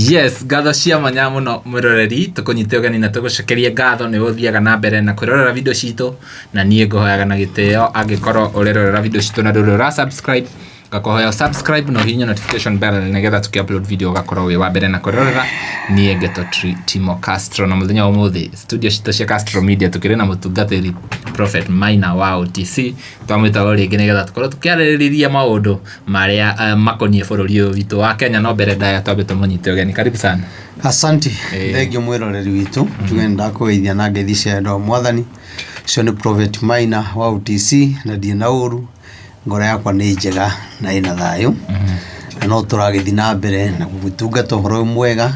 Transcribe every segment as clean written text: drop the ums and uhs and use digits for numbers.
Yes, ngatho cia mwanya muno mwiroreri, tukunyite ũgeni na tũgũcokerie ngatho nĩ ũthiaga na mbere na kwĩrorera video citũ, na niĩ ngũhoyaga na gĩtĩo angĩkorwo ũrerorera video citũ na ndũrĩ ũra subscribe, ngakũhoya subscribe na ũhihinye notification bell nĩgetha tũkĩ upload video ũgakorwo wĩ wa mbere na kwĩrorera. Niĩ ngetwo Timo Castro, na mũthenya wa ũmũthĩ studio citũ cia Castro Media tũkĩrĩ na mũtungatĩri Prophet Maina wa OTC. Twamwĩta o rĩngĩ nĩgetha tũkorwo tũkĩarĩrĩria maũndũ marĩa makoniĩ bũrũri ũyũ witũ wa Kenya. No mbere ndaya twambe tũmũnyite ũgeni. Karibu sana. Asanti. Thengio mwĩroreri witũ. Njuge nĩ ndakũgeithia na ngeithi cia wendo wa Mwathani. Ũcio nĩ Prophet Maina wa OTC, na ndirĩ na ũru, ngoro yakwa nĩ njega na ĩna thayũ. Na no tũragĩthiĩ na mbere na gũgĩtungata ũhoro ũyũ mwega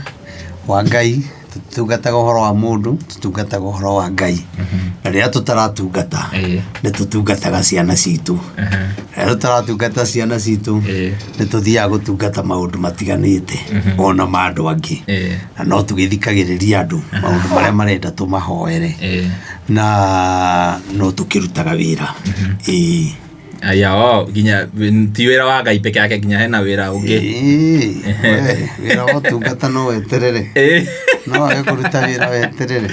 wa Ngai. Tũtitungataga ũhoro wa mũndũ, tũtungataga ũhoro wa Ngai. Na rĩrĩa tũtaratungata, nĩ tũtungataga ciana citũ. Rĩrĩa tũtaratungata ciana citũ, nĩ tũthiaga gũtungata maũndũ matiganĩte ona ma andũ angĩ. Na no tũgĩthikagĩrĩria andũ maũndũ marĩa marenda tũmahoere. Na no tũkĩrutaga wĩra. Ĩĩ. Aya, o nginya ti wĩra wa Ngai peke yake, nginya hena wĩra ũngĩ. Ĩĩ, we, wĩra wa ũtungata no weterere. No wage kũruta wĩra weterere.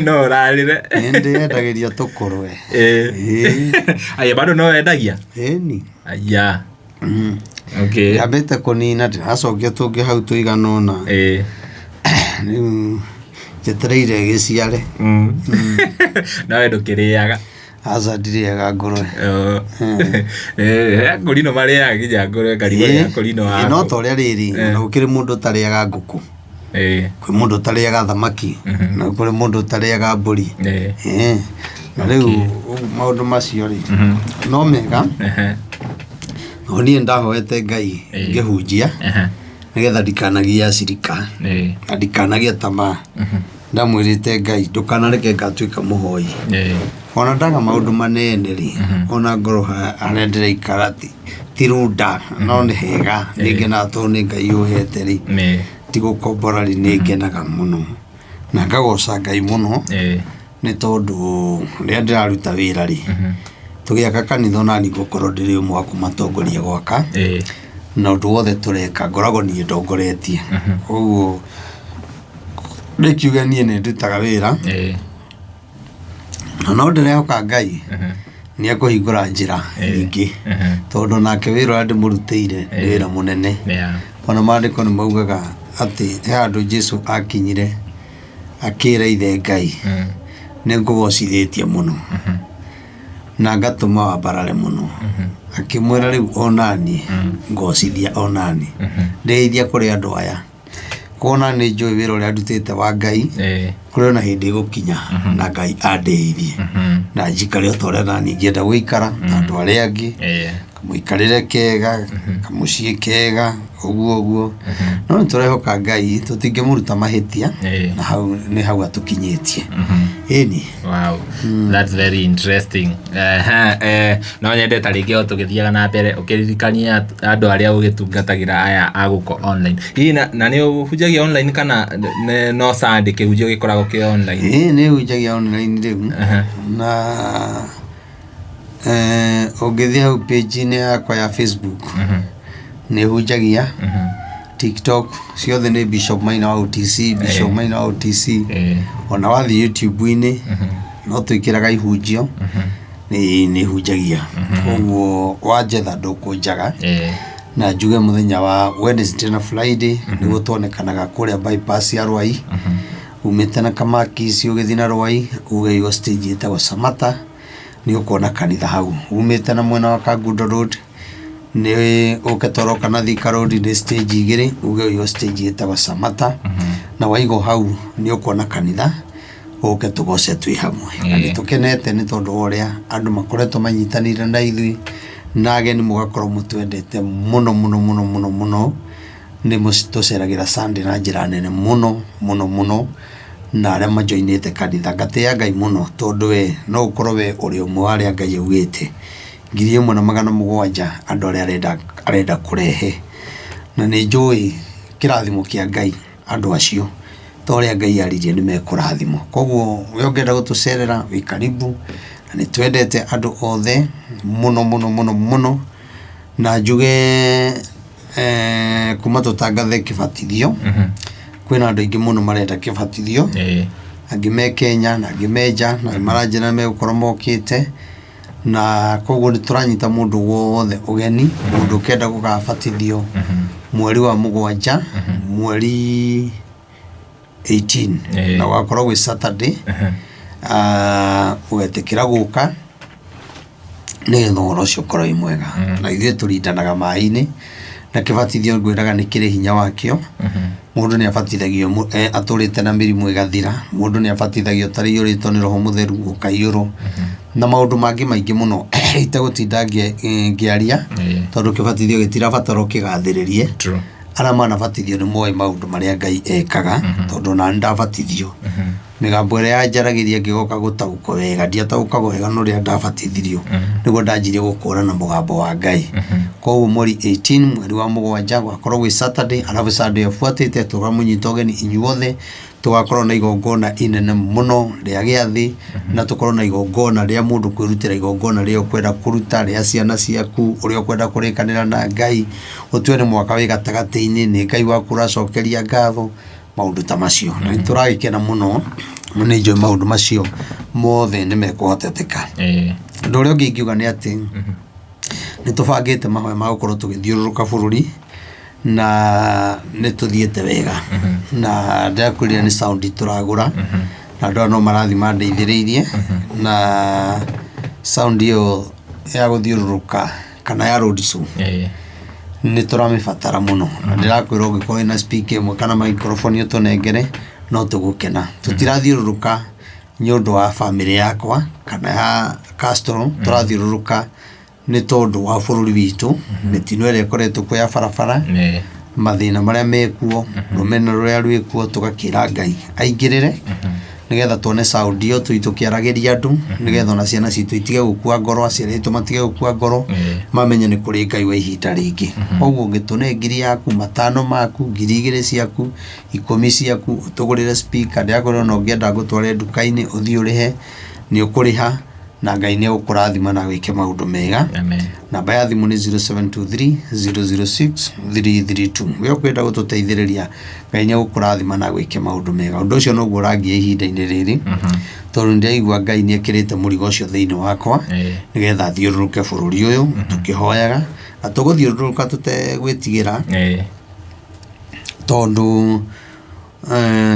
No ũrarĩre. Nĩ ndĩyendagĩria tũkũrwe. Ĩĩ. Aya, bado no wendagia? Ĩni. Aya. Okay. Ndambĩte kũnina, ndĩracokia tũngĩ hau tũigana ũna. Rĩu njetereire gĩciare. No we ndũkĩrĩaga? Aca, ndirĩaga ngũrwe. Oh. Akũrinũ marĩaga nginya ngũrwe, ngarigwo nĩ akũrinũ Ĩ, no waku. ta ũrĩa rĩrĩ, ona gũkĩrĩ mũndũ ũtarĩaga ngũkũ, kwĩ mũndũ ũtarĩaga thamaki, na kũrĩ mũndũ ũtarĩaga mbũri. Na rĩu maũndũ macio rĩ, no mega. No niĩ ndahoete Ngai ngĩhunjia nĩgetha ndikanagie acirika na ndikanagie tamaa. Ndamwĩrĩte Ngai, ndũkanareke ngatuĩka mũhoi. Ona ndaga maũndũ manene rĩ, ona ngorwo harĩa ndĩraikara ti runda, no nĩ hega, nĩ ngenaga tondũ nĩ Ngai ũhete rĩ, ti gũkombora rĩ, nĩ ngenaga mũno na ngagoca Ngai mũno, nĩ tondũ rĩrĩa ndĩraruta wĩra rĩ, tũgĩaka kanitha onani ngũkorwo ndĩrĩ ũmwe wa kũmatongoria gwaka, na ũndũ wothe tũreka ngoragwo niĩ ndongoretie. Koguo ndĩkiuge niĩ nĩ ndutaga wĩra, na no ndĩrehoka Ngai nĩ ekũhingũra njĩra nyingĩ, tondũ nake wĩra ũrĩa ndĩmũrutĩire nĩ wĩra mũnene. Ona maandĩko nĩ maugaga atĩ he handũ Jesu akinyire akĩra ithe Ngai, nĩ ngũgocithĩtie mũno na ngatũma wambarare mũno. Akĩmwĩra, rĩu onani ngocithia, onani ndĩithia kũrĩ andũ aya. Kuona nĩ njũĩ wĩra ũrĩa ndutĩte wa Ngai, kũrĩ ona hĩndĩ ĩgũkinya na Ngai andĩithie na njikare o ta ũrĩa naniĩ ingĩenda gũikara ta andũ arĩa angĩ, kamũikarĩre kega, kamũciĩ kega, ũguo ũguo. No nĩ tũrehoka Ngai tũtingĩmũruta mahĩtia, na hau nĩ hau atũkinyĩtie. Ĩni. Wow, that's very interesting. Ehe, no nyende ta rĩngĩ o tũgĩthiaga na mbere ũkĩririkania andũ arĩa ũgĩtungatagĩra aya a gũkũ online. Hihi na nĩ ũhunjagia online kana no Sunday kĩhunjio gĩkoragwo kĩ online? Ĩĩ, nĩ hunjagia online rĩu. Na ũngĩthiĩ hau page-inĩ yakwa ya Facebook, nĩ hunjagia. TikTok ciothe nĩ Bishop Maina wa OTC, Bishop Maina wa OTC. Ona wathiĩ YouTube-inĩ no twĩkĩraga ihunjio, nĩ hunjagia. Koguo wanjetha ndũkũnjaga. Na njuge mũthenya wa Wednesday na Friday nĩguo tuonekanaga kũrĩa bypass ya Rwai, umĩte na Kamakisi ũgĩthiĩ na Rwai, uge igo stage ĩtagwo Samata, nĩ ũkuona kanitha hau. Umĩte na mwena wa Kangundo Road, nĩ ũke toroka na Thika Road, nĩ stage igĩrĩ, uge ũigo stage ĩtagwo Samata, na waigwo hau nĩ ũkuona kanitha, ũke tũgoce twĩ hamwe. Na nĩ tũkenete nĩ tondũ wa ũrĩa andũ makoretwo manyitanĩire na ithuĩ, na ageni mũgakorwo mũtwendete mũno mũno mũno mũno mũno. Nĩ tũceragĩra Sunday na njĩra nene mũno mũno mũno, na arĩa majoinĩte kanitha. Ngatĩĩa Ngai mũno tondũ we no ũkorwo we ũrĩ ũmwe wa arĩa Ngai augĩte 1700 andũ arĩa arenda kũrehe. Na nĩ njũĩ kĩrathimo kĩa Ngai andũ acio ta ũrĩa Ngai aririe nĩ mekũrathimwo. Koguo we ũngĩenda gũtũcerera wĩ karibu, na nĩ twendete andũ othe mũno mũno mũno mũno. Na njuge Kuma tũtangathe kĩbatithio, kwĩna andũ aingĩ mũno marenda kĩbatithio, angĩ me Kenya na angĩ me nja, na maranjĩra megũkorwo mokĩte, na koguo nĩ tũranyita mũndũ wothe ũgeni, mũndũ ũkenda gũgabatithio mweri wa 7, mweri 18, na gũgakorwo gwĩ Saturday. Ũgetĩkĩra gũka nĩgetha ũhoro ũcio ũkorwo wĩ mwega. Na ithuĩ tũrindanaga maĩ-inĩ na kĩbatithio, ngwĩraga nĩ kĩrĩ hinya wakĩo. Mũndũ nĩ abatithagio atũrĩte na mĩrimũ ĩgathira, mũndũ nĩ abatithagio ũtarĩ nĩ Roho Mũtheru ũkaiyũrwo, na maũndũ mangĩ maingĩ mũno itegũtinda ngĩaria, tondũ kĩbatithio gĩtirabatara ũkĩgathĩrĩrie. Arĩa manabatithio nĩ moĩ maũndũ marĩa Ngai ekaga, tondũ ona nĩ ndabatithio, mĩgambo ĩrĩa yanjaragĩria ngĩgoka gũtaũkwo wega, ndiataũkagwo wega, no rĩrĩa ndabatithirio nĩguo ndanjirie gũkũrana mũgambo wa Ngai. Koguo mweri 18 mweri wa 7 gwakorwo gwĩ Saturday, alafu Sunday ĩbuatĩte tũramũnyita ũgeni inyuothe. Tũgakorwo na igongona inene mũno rĩa gĩathĩ, na tũkorwo na igongona rĩa mũndũ kwĩrutĩra, igongona rĩa ũkwenda kũruta rĩa ciana ciaku, ũrĩa ũkwenda kũrĩkanĩra na Ngai, ũtue nĩ mwaka wĩ gatagatĩ-inĩ, nĩ Ngai waku ũracokeria ngatho, maũndũ ta macio. Na nĩ tũragĩkena mũno, na nĩ njũĩ maũndũ macio mothe nĩ mekũhoteteka. Ũndũ ũrĩa ũngĩ ingiuga nĩ atĩ nĩ tũbangĩte mahoya ma gũkorwo tũgĩthiũrũrũka bũrũri, na nĩ tũthiĩte wega, na ndĩrakwĩrire nĩ sound tũragũra, na andũ aya no marathiĩ mandeithĩrĩirie na sound ĩyo ya gũthiũrũrũka kana ya road show. Nĩ tũramĩbatara mũno, na ndĩrakwĩra ũngĩkorwo wĩna speaker ĩmwe kana microphone ũtũnengere, no tũgũkena. Tũtirathiũrũrũka nĩ ũndũ wa bamĩrĩ yakwa kana ya Castro, tũrathiũrũrũka nĩ tondũ wa bũrũri witũ, mĩtino ĩrĩa ĩkoretwo kuo ya barabara, mathĩna marĩa mekuo, rũmena rũrĩa rwĩkuo, tũgakĩra Ngai aingĩrĩre nĩgetha tuone sound ĩyo tũi tũkĩaragĩria andũ, nĩgetha ona ciana citũ itige gũkua ngoro, aciari aitũ matige gũkua ngoro, mamenye nĩ kũrĩ Ngai wa ihinda rĩngĩ. Koguo ũngĩtũne 1,000 yaku, 5 maku, 2,000 ciaku, 10 ciaku, ũtũgũrĩre speaker. Ndĩrakwĩra ona ũngĩenda ngũtware nduka-inĩ ũthiĩ ũrĩhe, nĩ ũkũrĩha, na Ngai nĩ egũkũrathima na wĩke maũndũ mega. Amen. Namba ya thimũ nĩ 0723 006 332. We ũkwenda gũtũteithĩrĩria, Ngai nĩ egũkũrathima na gwĩke maũndũ mega. Ũndũ ũcio noguo ũrangia ihinda-inĩ rĩrĩ, tondũ nĩ ndĩraigua Ngai nĩ ekĩrĩte mũrigo ũcio thĩinĩ wakwa, nĩgetha thiũrũrũke bũrũri ũyũ tũkĩhoyaga, na tũgũthiũrũrũka tũtegwĩtigĩra, tondũ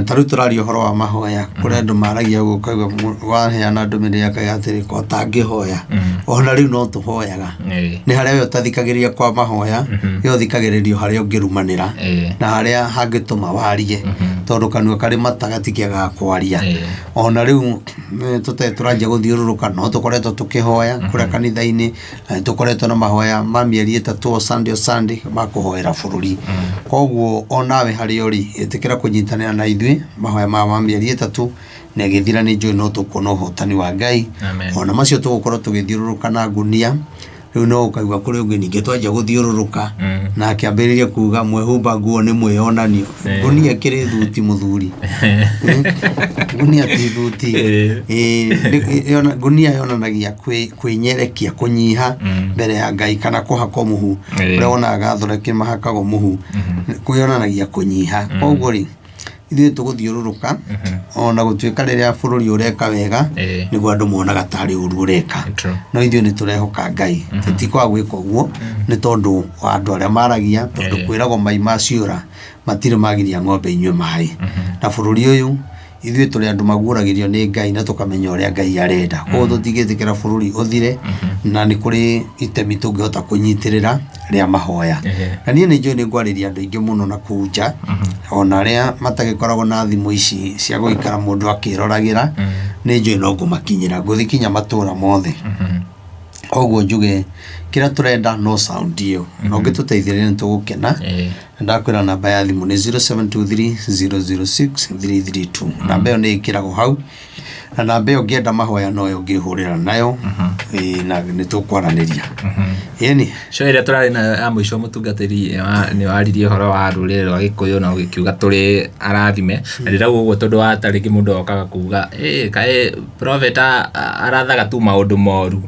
ta rĩu tũraria ũhoro wa mahoya, kũrĩ andũ maragia ũguo, ũkaigua waheana ndũmĩrĩri akauga atĩrĩ, ko ũtangĩhoya? Ona rĩu no tũhoyaga. Nĩ harĩa we ũtathikagĩrĩria kwa mahoya, we ũthikagĩrĩrio harĩa ũngĩrumanĩra na harĩa hangĩtũma warie, tondũ kanua karĩ mata gatikĩagaga kwaria. Ona rĩu tũtarĩ tũranjia gũthiũrũrũka, no tũkoretwo tũkĩhoya kũrĩa kanitha-inĩ, na nĩ tũkoretwo na mahoya ma mĩeri 3, o Sunday o Sunday, ma kũhoera bũrũri. Koguo onawe harĩa ũrĩ, ĩtĩkĩra kũnyitanĩra na ithuĩ mahoya maya ma mĩeri 3, na ĩgĩthira nĩ njũĩ no tũkuona ũhotani wa Ngai. Amen. Ona macio tũgũkorwo tũgĩthiũrũrũka na ngunia rĩu, no ũkaigua kũrĩ ũngĩ ningĩ twanjia gũthiũrũrũka na akĩambĩrĩria kuga mwehumba nguo nĩ mwĩyonanio. Ngunia ĩkĩrĩ thuti, mũthuri? Ngunia ti thuti. Ngunia yonanagia kwĩnyerekia, kũnyiha mbere ya Ngai, kana kũhakwo mũhu, ũrĩa wonaga gathoreki mahakagwo mũhu, kwĩyonanagia kũnyiha. Koguo rĩ, ithuĩ tũgũthiũrũrũka, ona gũtuĩka rĩrĩa bũrũri ũreka wega nĩguo andũ monaga tarĩ ũru ũreka, no ithuĩ nĩ tũrehoka Ngai, tũtikwaga gwĩka ũguo nĩ tondũ wa andũ arĩa maragia, tondũ kwĩragwo mai maciũra matirĩ magiria ng'ombe inyue maĩ. Na bũrũri ũyũ ithuĩ tũrĩ andũ maguũragĩrio nĩ Ngai na tũkamenya ũrĩa Ngai arenda, koguo tũtingĩtĩkĩra bũrũri ũthire, na nĩ kũrĩ itemi tũngĩhota kũnyitĩrĩra rĩa mahoya. Na niĩ nĩ njũĩ nĩ ngwarĩria andũ aingĩ mũno na kũu nja, ona arĩa matagĩkoragwo na thimũ ici cia gũikara mũndũ akĩroragĩra, nĩ njũĩ no ngũmakinyĩra, ngũthiĩ kinya matũra mothe. Koguo njuge kĩrĩa tũrenda no sound ĩyo, na ũngĩtũteithĩrĩria nĩ tũgũkena. Na ndakwĩra namba ya thimũ nĩ 0723 006 332. Namba ĩyo nĩ ĩkĩragwo hau. Na namba ĩyo ũngĩenda mahoya noyo ũngĩhũrĩra nayo. Ĩĩ, na nĩ tũkwaranĩria. Ĩni. Show ĩrĩa tũrarĩ nayo ya mũico mũtungatĩri nĩ waririe ũhoro wa rũrĩrĩ rwa Gĩkũyũ na ũgĩkiuga tũrĩ arathime. Na ndĩrauga ũguo tondũ wa ta rĩngĩ mũndũ okaga kuga ĩ kaĩ prophet arathaga tu maũndũ moru.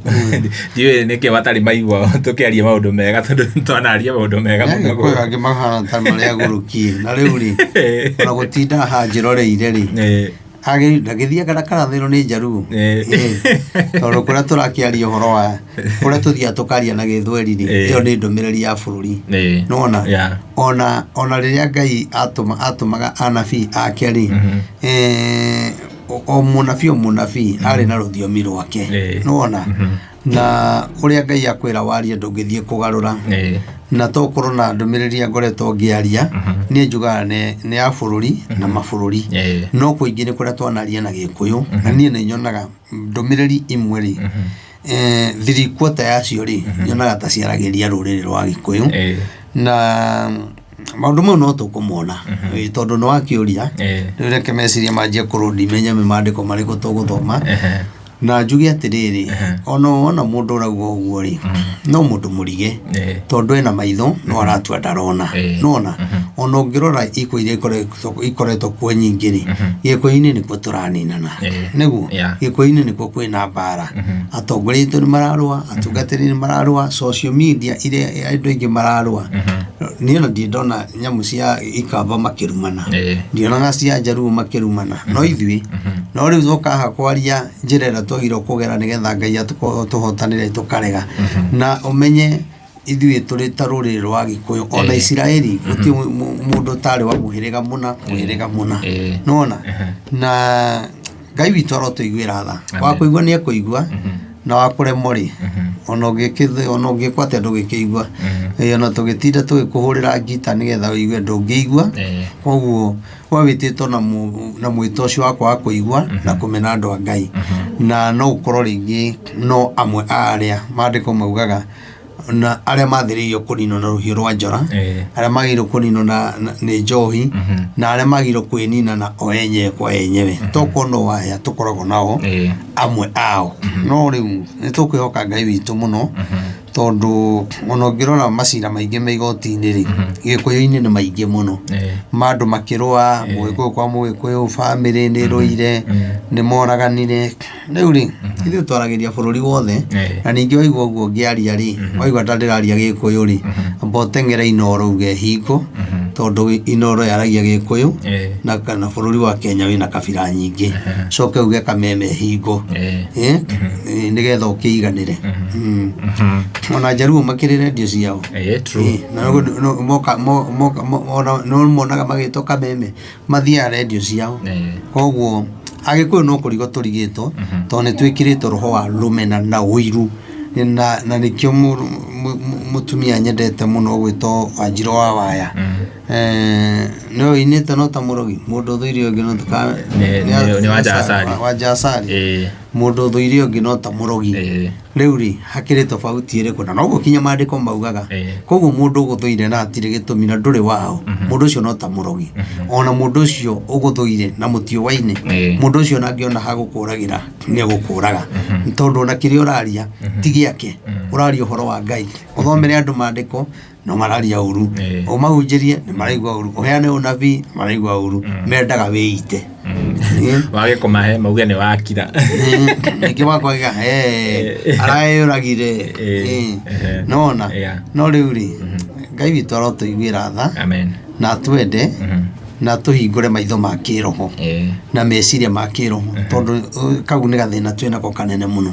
Ndiũĩ nĩkĩ matarĩ maigua tũkĩaria maũndũ mega tondũ twanaria maũndũ mega Nĩ mũno. Agĩkũyũ angĩ mahana ta marĩa agũrũkie. Na rĩu rĩ, ona gũtinda haha njĩroreire rĩ, ndagĩthiaga na karathĩrwo nĩ njaruo. Tondũ kũrĩa tũrakĩaria ũhoro wa kũrĩa tũthiaga tũkaria na gĩthweri rĩ, ĩyo nĩ ndũmĩrĩri ya bũrũri. Nĩwona? Ona rĩrĩa Ngai atũmaga anabii ake rĩ, o mũnabii o mũnabii arĩ na rũthiomi rwake. Nĩwona? Na ũrĩa Ngai akwĩra warie ndũngĩthiĩ kũgarũra. Na tokorwo na ndũmĩrĩri ĩrĩa ngoretwo ngĩaria, niĩ njugaga nĩ ya bũrũri na mabũrũri. No kũingĩ nĩ kũrĩa twanaria na Gĩkũyũ, na niĩ nĩ nyonaga ndũmĩrĩri imwe rĩ, 3/4 yacio rĩ, nyonaga ta ciaragĩria rũrĩrĩ rwa Gĩkũyũ. Na maũndũ mau no tũkũmona. Tondũ nĩ wakĩũria, rĩu reke meciria manjie kũrũndi menye nĩ mandĩko marĩkũ tũgũthoma. Na njuge atĩrĩrĩ, ona wona mũndũ ũrauga ũguo rĩ, no mũndũ mũrige, tondũ ena maitho no aratua ndarona. Nĩwona? Ona ũngĩrora ikuũ iria ikoretwo kuo nyingĩ rĩ, Gĩkũyũ-inĩ nĩkuo tũraninana. Nĩguo? Gĩkũyũ-inĩ nĩkuo kwĩna mbara. Atongoria aitũ nĩ mararũa, atungatĩri nĩ mararũa, social media iria andũ aingĩ mararũa. Niĩ ona ndirĩ ndona nyamũ cia ikamba makĩrumana. Ndionaga cia njaruo makĩrumana. No ithuĩ, no rĩu twoka haha kwaria njĩra ĩrĩa twagĩrĩirwo kũgera nĩgetha Ngai atũhotanĩre tũkarega. Na ũmenye ithuĩ tũrĩ ta rũrĩrĩ rwa Gĩkũyũ ona Isiraeli gũtirĩ mũndũ ũtarĩ wa mũhĩrĩga mũna mũhĩrĩga mũna. Nĩwona? Na Ngai witũ arotũiguĩra tha. Wa kũigua nĩ ekũigua na wa kũremwo rĩ, ona ũngĩkwo atĩa ndũngĩkĩigua. Ona tũgĩtinda tũgĩkũhũrĩra ngita nĩgetha ũigue ndũngĩigua. Koguo we wĩtĩtwo na mwĩto ũcio wa kwaga kũigua na kũmena andũ a Ngai. Na no ũkorwo rĩngĩ no amwe a arĩa maandĩko maugaga na arĩa mathĩrĩirio kũninwo na rũhiũ rwa njora, arĩa magĩrĩirwo kũninwo nĩ njohi, na arĩa magĩrĩirwo kwĩnina na o enyewe kwa enyewe. Tokorwo no aya tũkoragwo nao amwe ao. No rĩu nĩ tũkwĩhoka Ngai witũ mũno, tondũ ona ũngĩrora macira maingĩ me igoti-inĩ rĩ, Gĩkũyũ-inĩ nĩ maingĩ mũno. Ma andũ makĩrũa, Mũgĩkũyũ kwa Mũgĩkũyũ, bamĩrĩ nĩ ĩrũire, nĩ moraganire. Rĩu rĩ, ithuĩ twaragĩria bũrũri wothe, na ningĩ waigua ũguo ngĩaria rĩ, waigua ta ndĩraria Gĩkũyũ rĩ, amba ũteng'ere Inooro uge hingo, tondũ Inooro yaragia Gĩkũyũ, na kana bũrũri wa Kenya wĩna kabira nyingĩ. Coke uge Kameme hingo, nĩgetha ũkĩiganĩre. Ona Njaruo makĩrĩ rendio ciao. True. Na moka, ona no monaga magĩtwo Kameme, mathiaga rendio ciao. Koguo Agĩkũyũ no kũrigwo tũrigĩtwo, tondũ nĩ twĩkĩrĩtwo roho wa rũmena na ũiru. Na nĩkĩo mũtumia nyendete mũno ũgwĩtwo Wanjirũ wa Waya. Nĩwe ũinĩte no ta mũrogi, mũndũ ũthũire ũngĩ no ta Nĩ Wanja Asali. Wanja Asali. Mũndũ ũthũire ũngĩ no ta mũrogi. Rĩu rĩ, hakĩrĩ tofauti ĩrĩkũ? Na noguo kinya maandĩko maugaga. Koguo mũndũ ũgũthũire na hatirĩ gĩtũmi na ndũrĩ wao, mũndũ ũcio no ta mũrogi. Ona mũndũ ũcio ũgũthũire na mũtiũaine, mũndũ ũcio ona angĩona ha gũkũragĩra nĩ egũkũraga. Tondũ ona kĩrĩa ũraria ti gĩake, ũraria ũhoro wa Ngai. Ũthomere andũ maandĩko no mararia ũru, ũmahunjĩrie nĩ maraigua ũru, ũheane ũnabii maraigua ũru, mendaga wĩite. Wage kũmahe mauge nĩ wakira. Ningĩ makwauga areyũragire. Nĩwona? No rĩu rĩ, Ngai witũ arotũiguĩra tha. Amen. Na atwende, na atũhingũre maitho ma kĩroho na meciria ma kĩroho, tondũ kau nĩ gathĩna twĩnako kanene mũno.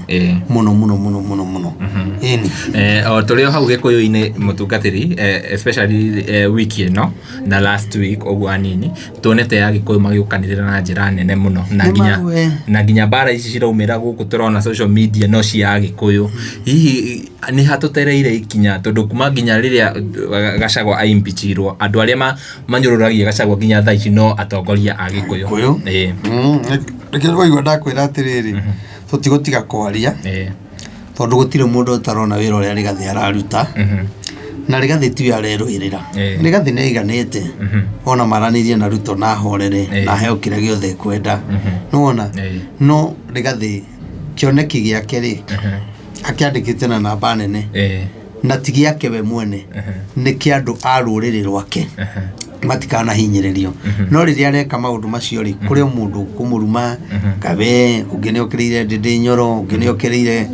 Mũno mũno mũno mũno mũno. Ĩni. O tũrĩ o hau Gĩkũyũ-inĩ mũtungatĩri, especially wiki ĩno na last week ũguo anini, tuonete ya Gĩkũyũ magĩũkanĩrĩra na njĩra nene mũno, na Nĩ nginya marũe. na nginya mbara ici ciraumĩra gũkũ tũrona social media no cia Gĩkũyũ. Hihi nĩ hatũtereire ikinya, tondũ kuma nginya rĩrĩa Gachagua aimpichirwo, andũ arĩa manyũrũragia Gachagua nginya thaa ici no atongoria a Gĩkũyũ. Gĩkũyũ? Nĩkĩo waigua ndakwĩra atĩrĩrĩ, tũtigũtiga kwaria, tondũ gũtirĩ mũndũ ũtarona wĩra ũrĩa Rigathĩ araruta. Na Rigathi tiwe arerũĩrĩra. Rigathi nĩ aiganĩte. Ona maranĩrie na Ruto na ahorere na aheo kĩrĩa gĩothe ekwenda. Nĩwona? No Rigathi kĩoneki gĩake rĩ, akĩandĩkĩte na namba nene na ti gĩake we mwene, nĩ kĩa andũ a rũrĩrĩ rwake matikanahinyĩrĩrio. No rĩrĩa areka maũndũ macio rĩ, kũrĩ o mũndũ ũkũmũruma kawe, ũngĩ nĩ okĩrĩire Ndĩndĩ Nyoro, ũngĩ nĩ okĩrĩire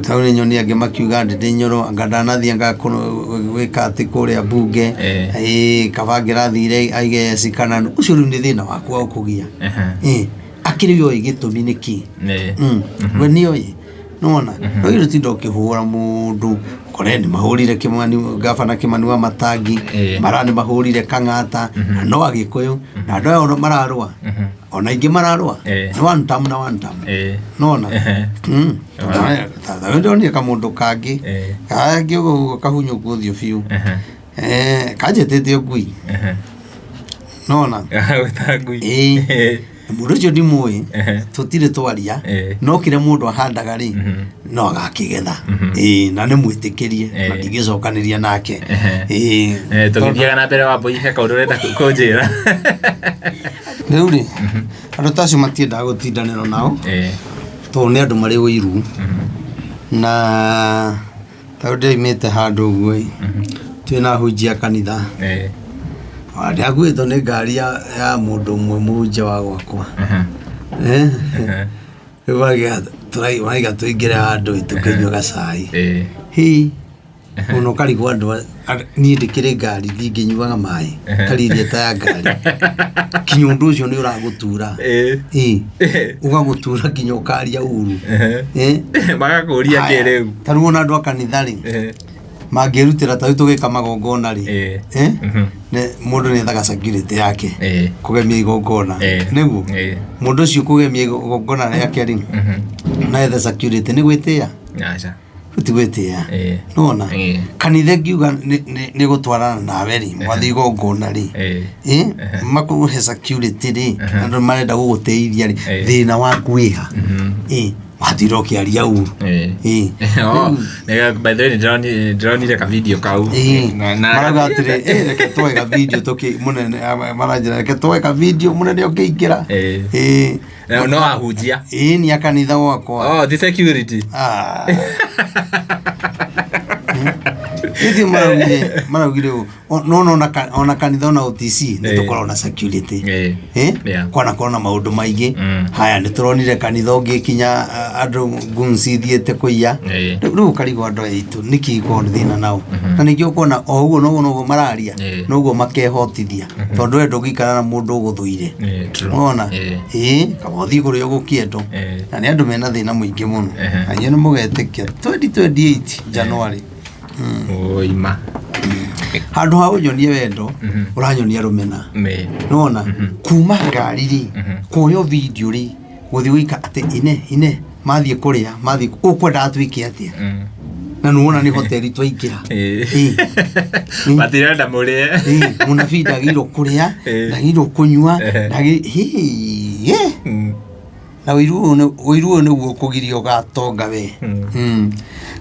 tau nĩ nyoni angĩ makiuga Ndĩndĩ Nyoro anga ndanathiĩ anga gwĩka atĩ kũrĩa mbunge, ĩĩ kaba angĩrathire aige yes kana no. Ũcio rĩu nĩ thĩna waku wa ũkũgia. Akĩrĩ oĩ gĩtũmi nĩ kĩ. We nĩ oĩ. Nĩwona? No githĩ ũtinda ũkĩhũra mũndũ kore nĩ mahũrire Kĩmani, gabana Kĩmani wa Matangi, mara nĩ mahũrire Kang'ata, na no Agĩkũyũ, na andũ aya ona mararũa, ona aingĩ mararũa, nĩ one term na one term. Nĩwona? Ta rĩu ndonire kamũndũ kangĩ, kangĩ ũguo kahunyũku ũthiũ biũ. Kanjĩtĩte ngui. Nĩwona? Gagwĩta ngui. Mũndũ ũcio ndimũĩ, tũtirĩ twaria, no kĩrĩa mũndũ ahandaga rĩ, no agakĩgetha. Na nĩ mwĩtĩkĩrie, na ndingĩcokanĩria nake. Tũgĩthiaga na mbere Wambũi, he kaũndũ ũrenda kũnjĩra? Rĩu rĩ, andũ ta acio matiendaga gũtindanĩrwo nao, tondũ nĩ andũ marĩ ũiru. Na ta rĩu ndĩraumĩte handũ ũguo ĩ, twĩna ahunjia a kanitha. Ndĩrakuĩtwo nĩ ngari ya mũndũ ũmwe mũhunjia wa gwakwa. Rĩu maraiga tũingĩre handũ ĩ, tũkĩnyue gacai. Hĩ, ona ũkarigwo andũ niĩ ndĩkĩrĩ ngari ndingĩnyuaga maĩ, karirie ta ya ngari. Kinya ũndũ ũcio nĩ ũragũtura. Ũgagũtura nginya ũkaria uru. Magakũria kĩ rĩu? Ta rĩu ona andũ a kanitha rĩ, mangĩrutĩra ta rĩu tũgĩka magongona rĩ, Mũndũ nĩ ethaga security yake kũgemia igongona. Nĩguo? Mũndũ ũcio kũgemia igongona rĩake rĩ, no ethe security nĩ gwĩtĩa? Aca. Ti gwĩtĩa. Nĩwona? Kanitha ĩngiuga nĩ gũtwarana nawe rĩ, mwathiĩ igongona rĩ, makũhe security rĩ, andũ marenda gũgũteithia rĩ, thĩna waku wĩha? Watinda ũkĩaria ũru. Oh, by the way, ndĩronire ka video kau. Marauga atĩrĩ, reke tuoe ka video tũkĩ mũnene, maranjĩra reke tuoe ka video mũnene ũkĩingĩra. No ahunjia. Nĩ a kanitha gwakwa. Oh, the security. Ithuĩ maraugire ũũ, no no ona kanitha ona OTC nĩ tũkoragwo na security. Kwanakorwo na maũndũ maingĩ. Haya, nĩ tũronire kanitha ũngĩ kinya andũ guns ithiĩte kũiya. Rĩu ũkarigwo andũ aya aitũ nĩkĩ gĩkoragwo nĩ thĩna nao. Na ningĩ ũkona o ũguo noguo noguo mararia, noguo makehotithia. Tondũ we ndũngĩikara na mũndũ ũgũthũire. Wona? Kaba ũthiĩ kũrĩa ũgũkĩendwo. Na nĩ andũ mena thĩna mũingĩ mũno. Na inyuĩ nĩ mũgetĩkia 2028 January. Oima. Handũ ha ũnyonie wendo, ũranyonia rũmena. Nĩwona? Kuma ngari rĩ, kuoywo video rĩ, gũthiĩ gũika atĩ ine ine mathiĩ kũrĩa, mathiĩ ũkwendaga twĩke atĩa? Na nĩwona nĩ hoteli twaingĩra. Matirenda mũrĩe. Mũnabii ndagĩrĩirwo kũrĩa, ndagĩrĩirwo kũnyua, ndagĩrĩirwo, Na ũiru ũyũ nĩguo ũkũgiria ũgatonga we.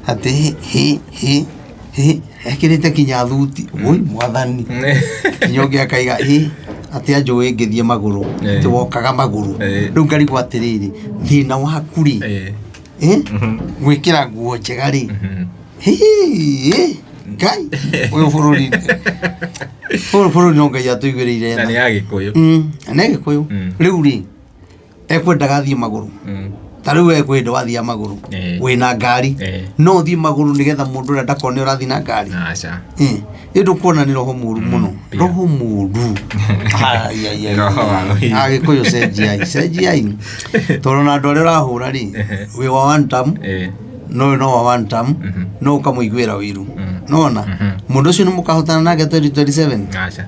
Atĩ hĩ hĩ hĩ ekĩrĩte kinya thuti, woi mwathani. Kinya ũngĩ akaiga hĩ atĩ anjũĩ ngĩthiĩ magũrũ, atĩ wokaga magũrũ. Rĩu ngarigwo atĩrĩrĩ, thĩna waku rĩ, gwĩkĩra nguo njega rĩ, hĩ Ngai, ũyũ bũrũri, ũyũ bũrũri no Ngai atũiguĩrĩire tha. Na nĩ Agĩkũyũ. Na nĩ Agĩkũyũ. Rĩu rĩ, ekwendaga athiĩ magũrũ. Ta rĩu we kwĩ hĩndĩ wathiaga magũrũ, wĩna ngari, no ũthiĩ magũrũ nĩgetha mũndũ ũrĩa ndakone ũrathiĩ na ngari. Aca. Ĩ ndũkuona nĩ roho mũru mũno, roho mũru. Ai, ai, ai, Roho wa ai. ũhinya. Agĩkũyũ cenjiai, cenjiai. Tondũ ona andũ arĩa ũrahũra rĩ, wĩ wa one term, no ũyũ no wa one term, no ũkamũiguĩra ũiru. Nĩwona? Mũndũ ũcio nĩ mũkahotana nake 2027? Aca.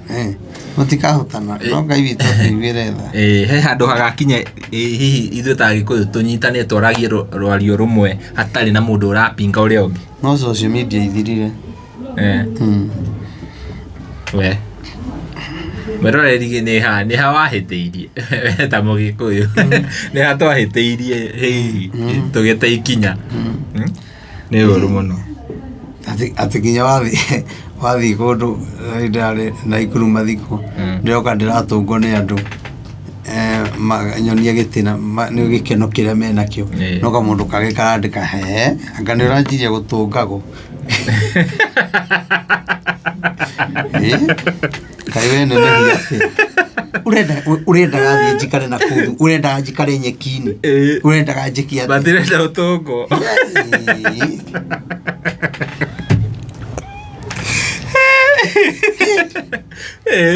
Mũtikahotana, no Ngai witũ atũiguĩre tha. He handũ hagakinya hihi ithuĩ ta Agĩkũyũ tũnyitane twaragie rwario rũmwe hatarĩ na mũndũ ũrapinga ũrĩa ũngĩ. No social media ithirire. We. Mwĩroreri nĩ ha, nĩ ha wahĩtĩirie we ta Mũgĩkũyũ. Nĩ ha twahĩtĩirie hihi tũgĩte ikinya. Nĩ ũru mũno. Atĩ nginya Wathiĩ kũndũ ndĩrarĩ Naikuru mathiko, ndĩroka ndĩratũngwo nĩ andũ, nyonia gĩtĩna nĩ gĩkeno kĩrĩa menakĩo. No kamũndũ kangĩ karandĩka, he anga nĩ ũranjirie gũtũngagwo. Kaĩ we nenehia atĩa? Ũrendaga thiĩ njikare na kũu, ũrendaga njikare nyeki-inĩ, ũrendaga njĩke atĩa? Matirenda ũtũngwo.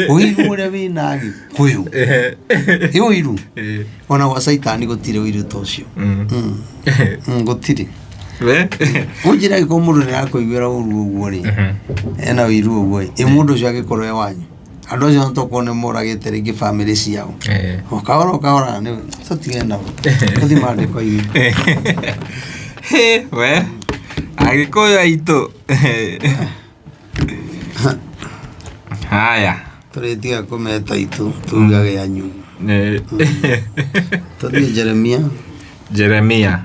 Ũiru ũrĩa wĩna Gĩkũyũ ĩ ũiru, ona gwa caitani gũtirĩ ũiru ta ũcio. Gũtirĩ. We? Ũnjĩre angĩkorwo mũndũ nĩ arakũiguĩra ũru ũguo rĩ, ena ũiru ũguo ĩ, ĩ mũndũ ũcio angĩkorwo e wanyu, andũ acio tokorwo nĩ moragĩte rĩngĩ bamĩrĩ ciao. O kahora o kahora nĩ tũtige nao, tũthiĩ maandĩko-inĩ. Hĩ, we Agĩkũyũ aitũ. Haya. Tũrĩtiga kũmeta itũ tugage anyu. Tũthiĩ Jeremia. Jeremia.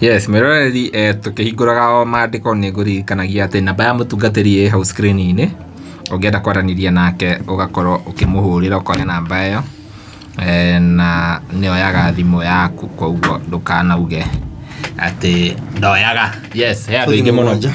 Yes, mwĩroreri, tũkĩhingũraga o maandĩko nĩ ngũririkanagia atĩ namba ya mũtungatĩri ĩ hau screen-inĩ. Ũngĩenda kwaranĩria nake ũgakorwo ũkĩmũhũrĩra ũkoya namba ĩyo, na nĩoyaga thimũ yaku, koguo ndũkanauge atĩ ndoyaga. Yes, he andũ aingĩ mũno. Mũgwanja.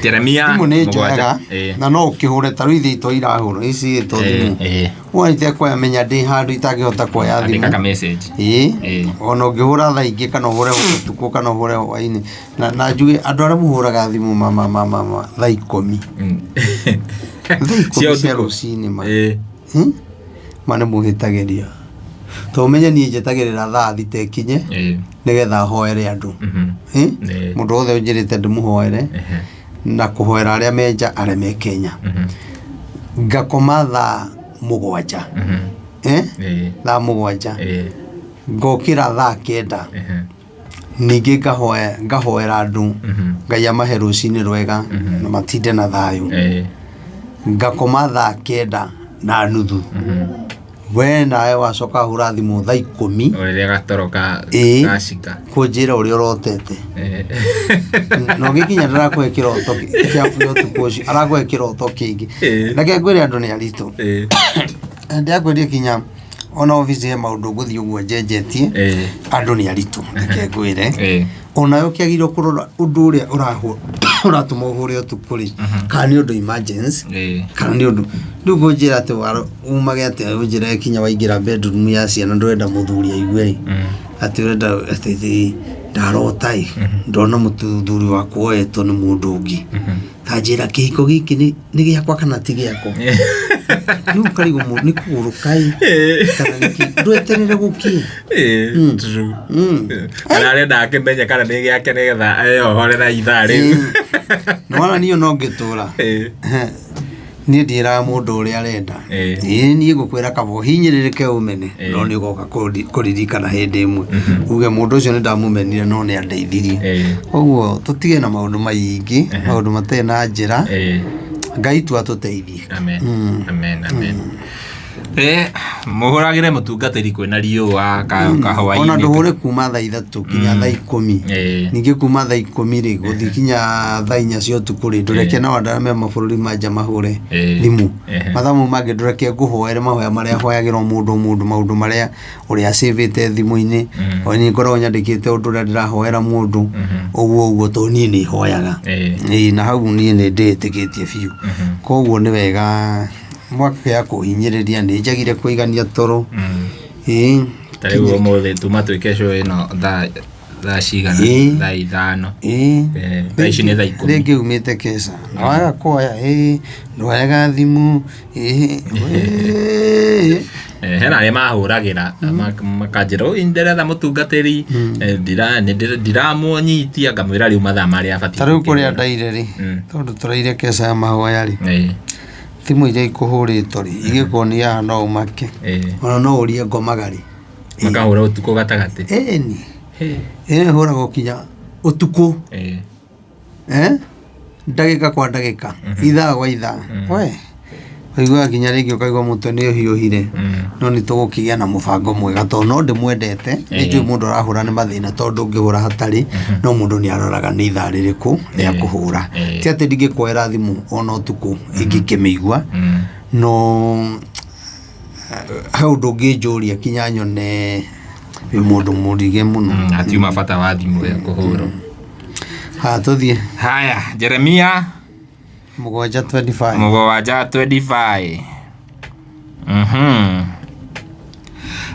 Jeremia Thimũ nĩ mũgwanja. njoyaga na no ũkĩhũre ta rĩu ithe ito irahũrwo ici ito thimũ. Wona kuoya menya ndĩ handũ itangĩhota kuoya Andĩka thimũ. ka message. Ĩĩ. Ona ũngĩhũra thaa ingĩ kana ũhũre ũtukũ kana ũhũre hwainĩ, na njuge andũ arĩa mũhũraga thimũ ma thaa 10. Thaa 10 Cia cia ũtukũ. rũcinĩ ma. Ma nĩ mũhĩtagĩria. To ũmenye niĩ njetagĩrĩra thaa thita ĩkinye nĩgetha hoere andũ. Mũndũ wothe ũnjĩrĩte ndĩmũhoere na kũhoera arĩa me nja arĩa me Kenya. Ngakoma thaa 7. Thaa 7. Ngokĩra thaa 9. Ningĩ ngahoera andũ Ngai amahe rũcinĩ rwega na matinde na thayũ. Ngakoma thaa 9:30. We nawe wacoka hũra thimũ thaa 10. Ũrĩa gatoro gacika. Kũnjĩra ũrĩa ũrotete. Na ũgĩkinya ndarakũhe kĩroto kĩa ũtukũ ũcio, arakũhe kĩroto kĩngĩ. Reke ngwĩre andũ nĩ aritũ. Ndĩrakwĩria kinya ona obici he maũndũ ngũthiĩ ũguo njenjetie, andũ nĩ aritũ, reke ngwĩre. Onawe ũkĩagĩrĩirwo kũrora ũndũ ũrĩa ũratũma ũhũre ũtukũ rĩ, kana nĩ ũndũ emergency, kana nĩ ũndũ rĩu ngũnjĩra atĩ umage atĩ ũnjĩre kinya waingĩra bedroom ya ciana ndũrenda mũthuri aigue rĩ, atĩ ũrenda atĩ ndarota ĩ, ndona mũthuri wakwa oetwo nĩ mũndũ ũngĩ. Ta njĩra kĩhiko gĩkĩ nĩ gĩakwa kana ti gĩakwa. Rĩu ũkarigwo nĩ kũgũrũka ĩ, kana nĩ kĩ, ndweterere gũkĩe. True. Kana arenda akĩmenye kana nĩ gĩake nĩgetha eyohore na ithaa rĩu. Nĩwona niĩ no ngĩtũra. Niĩ ndiĩraga mũndũ ũrĩa arenda. Ĩĩ niĩ ngũkwĩra kaba ũhinyĩrĩrĩke ũmene, no nĩ ũgoka kũririkana hĩndĩ ĩmwe. Uge mũndũ ũcio nĩ ndamũmenire no nĩ andeithirie. Koguo tũtige na maũndũ maingĩ, maũndũ matarĩ na njĩra. Ngai tu atũteithie. Amen. Amen, amen. Mũhũragĩre mũtungatĩri kwĩna riũa kahũa-inĩ. Ona ndũhũre kuma thaa 3 kinya thaa 10. Ningĩ kuma thaa 10 rĩ gũthiĩ kinya thaa 4 cia ũtukũ rĩ, ndũreke nao andũ arĩa me mabũrũri ma nja mahũre thimũ. Mathaa mau mangĩ ndũreke ngũhoere mahoya marĩa hoyagĩrwo mũndũ mũndũ, maũndũ marĩa ũrĩa acĩvĩte thimũ-inĩ. O niĩ ngoragwo nyandĩkĩte ũndũ ũrĩa ndĩrahoera mũndũ, ũguo ũguo, tondũ niĩ nĩ hoyaga. Na hau niĩ nĩ ndĩĩtĩkĩtie biũ. Koguo nĩ wega mwakĩaga kũhinyĩrĩria, nĩ njagire kũigania toro. Ta rĩu ũmũthĩ tuma twĩke show ĩno thaa cigana? Thaa 5. Thaa ici nĩ thaa 10. Rĩngĩ umĩte keca na waga kuoya, ndwoyaga thimũ. Hena arĩa mahũragĩra makanjĩra, oi ndĩretha mũtungatĩri, ndiramũnyitia, ngamwĩra rĩu mathaa marĩa abatiĩ. Ta rĩu kũrĩa ndaire rĩ, tondũ tũraire keca ya mahoya rĩ, thimũ iria ikũhũrĩtwo rĩ, igĩkuonia haha no ũmake. Ona no ũrie ngomaga rĩ. Makahũra ũtukũ gatagatĩ. Ĩni. Ĩyo ĩhũragwo kinya ũtukũ. Ndagĩka kwa ndagĩka, ithaa kwa ithaa. We. Ũiguaga nginya rĩngĩ ũkaigua mũtwe nĩ ũhiũhire. No nĩ tũgũkĩgĩa na mũbango mwega tondũ no ndĩmwendete. Nĩ njũĩ mũndũ arahũra nĩ mathĩna tondũ ndũngĩhũra hatarĩ, no mũndũ nĩ aroraga nĩ ithaa rĩrĩkũ rĩa kũhũra. Ti atĩ ndingĩkuoera thimũ ona ũtukũ ingĩkĩmĩigua, no he ũndũ ũngĩnjũria kinya nyone wĩ mũndũ mũrige mũno. Hatiuma bata wa thimũ ĩyo kũhũrwo. Haya tũthiĩ. Haya, Jeremia 7:25. 7:25.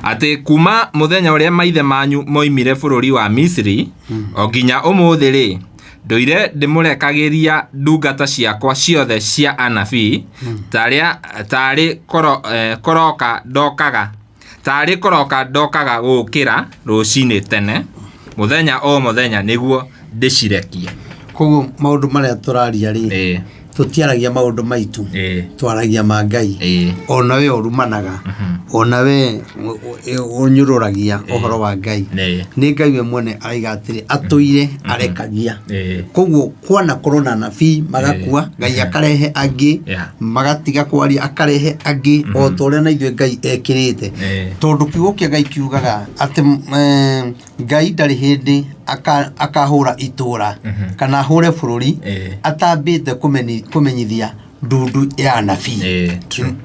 Atĩ kuma mũthenya ũrĩa maithe manyu moimire bũrũri wa Misiri o nginya ũmũthĩ rĩ, ndũire ndĩmũrekagĩria ndungata ciakwa ciothe cia anabii, tarĩa tarĩ kũroka ndokaga tarĩ kũroka ndokaga gũũkĩra rũcinĩ tene mũthenya o mũthenya nĩguo ndĩcirekie. Koguo maũndũ marĩa tũraria rĩ, tũtiaragia maũndũ maitũ, twaragia ma Ngai. Ona we ũrumanaga, ona we ũnyũrũragia ũhoro wa Ngai, nĩ Ngai we mwene araiga atĩrĩ atũire arekagia. Koguo kwanakorwo na anabii magakua, Ngai akarehe angĩ, magatiga kwaria akarehe angĩ, o ta ũrĩa na ithuĩ Ngai ekĩrĩte. Tondũ kiugo kĩa Ngai kiugaga atĩ Ngai ndarĩ hĩndĩ akahũra itũra kana ahũre bũrũri atambĩte kũmenyithia ndundu ya anabii,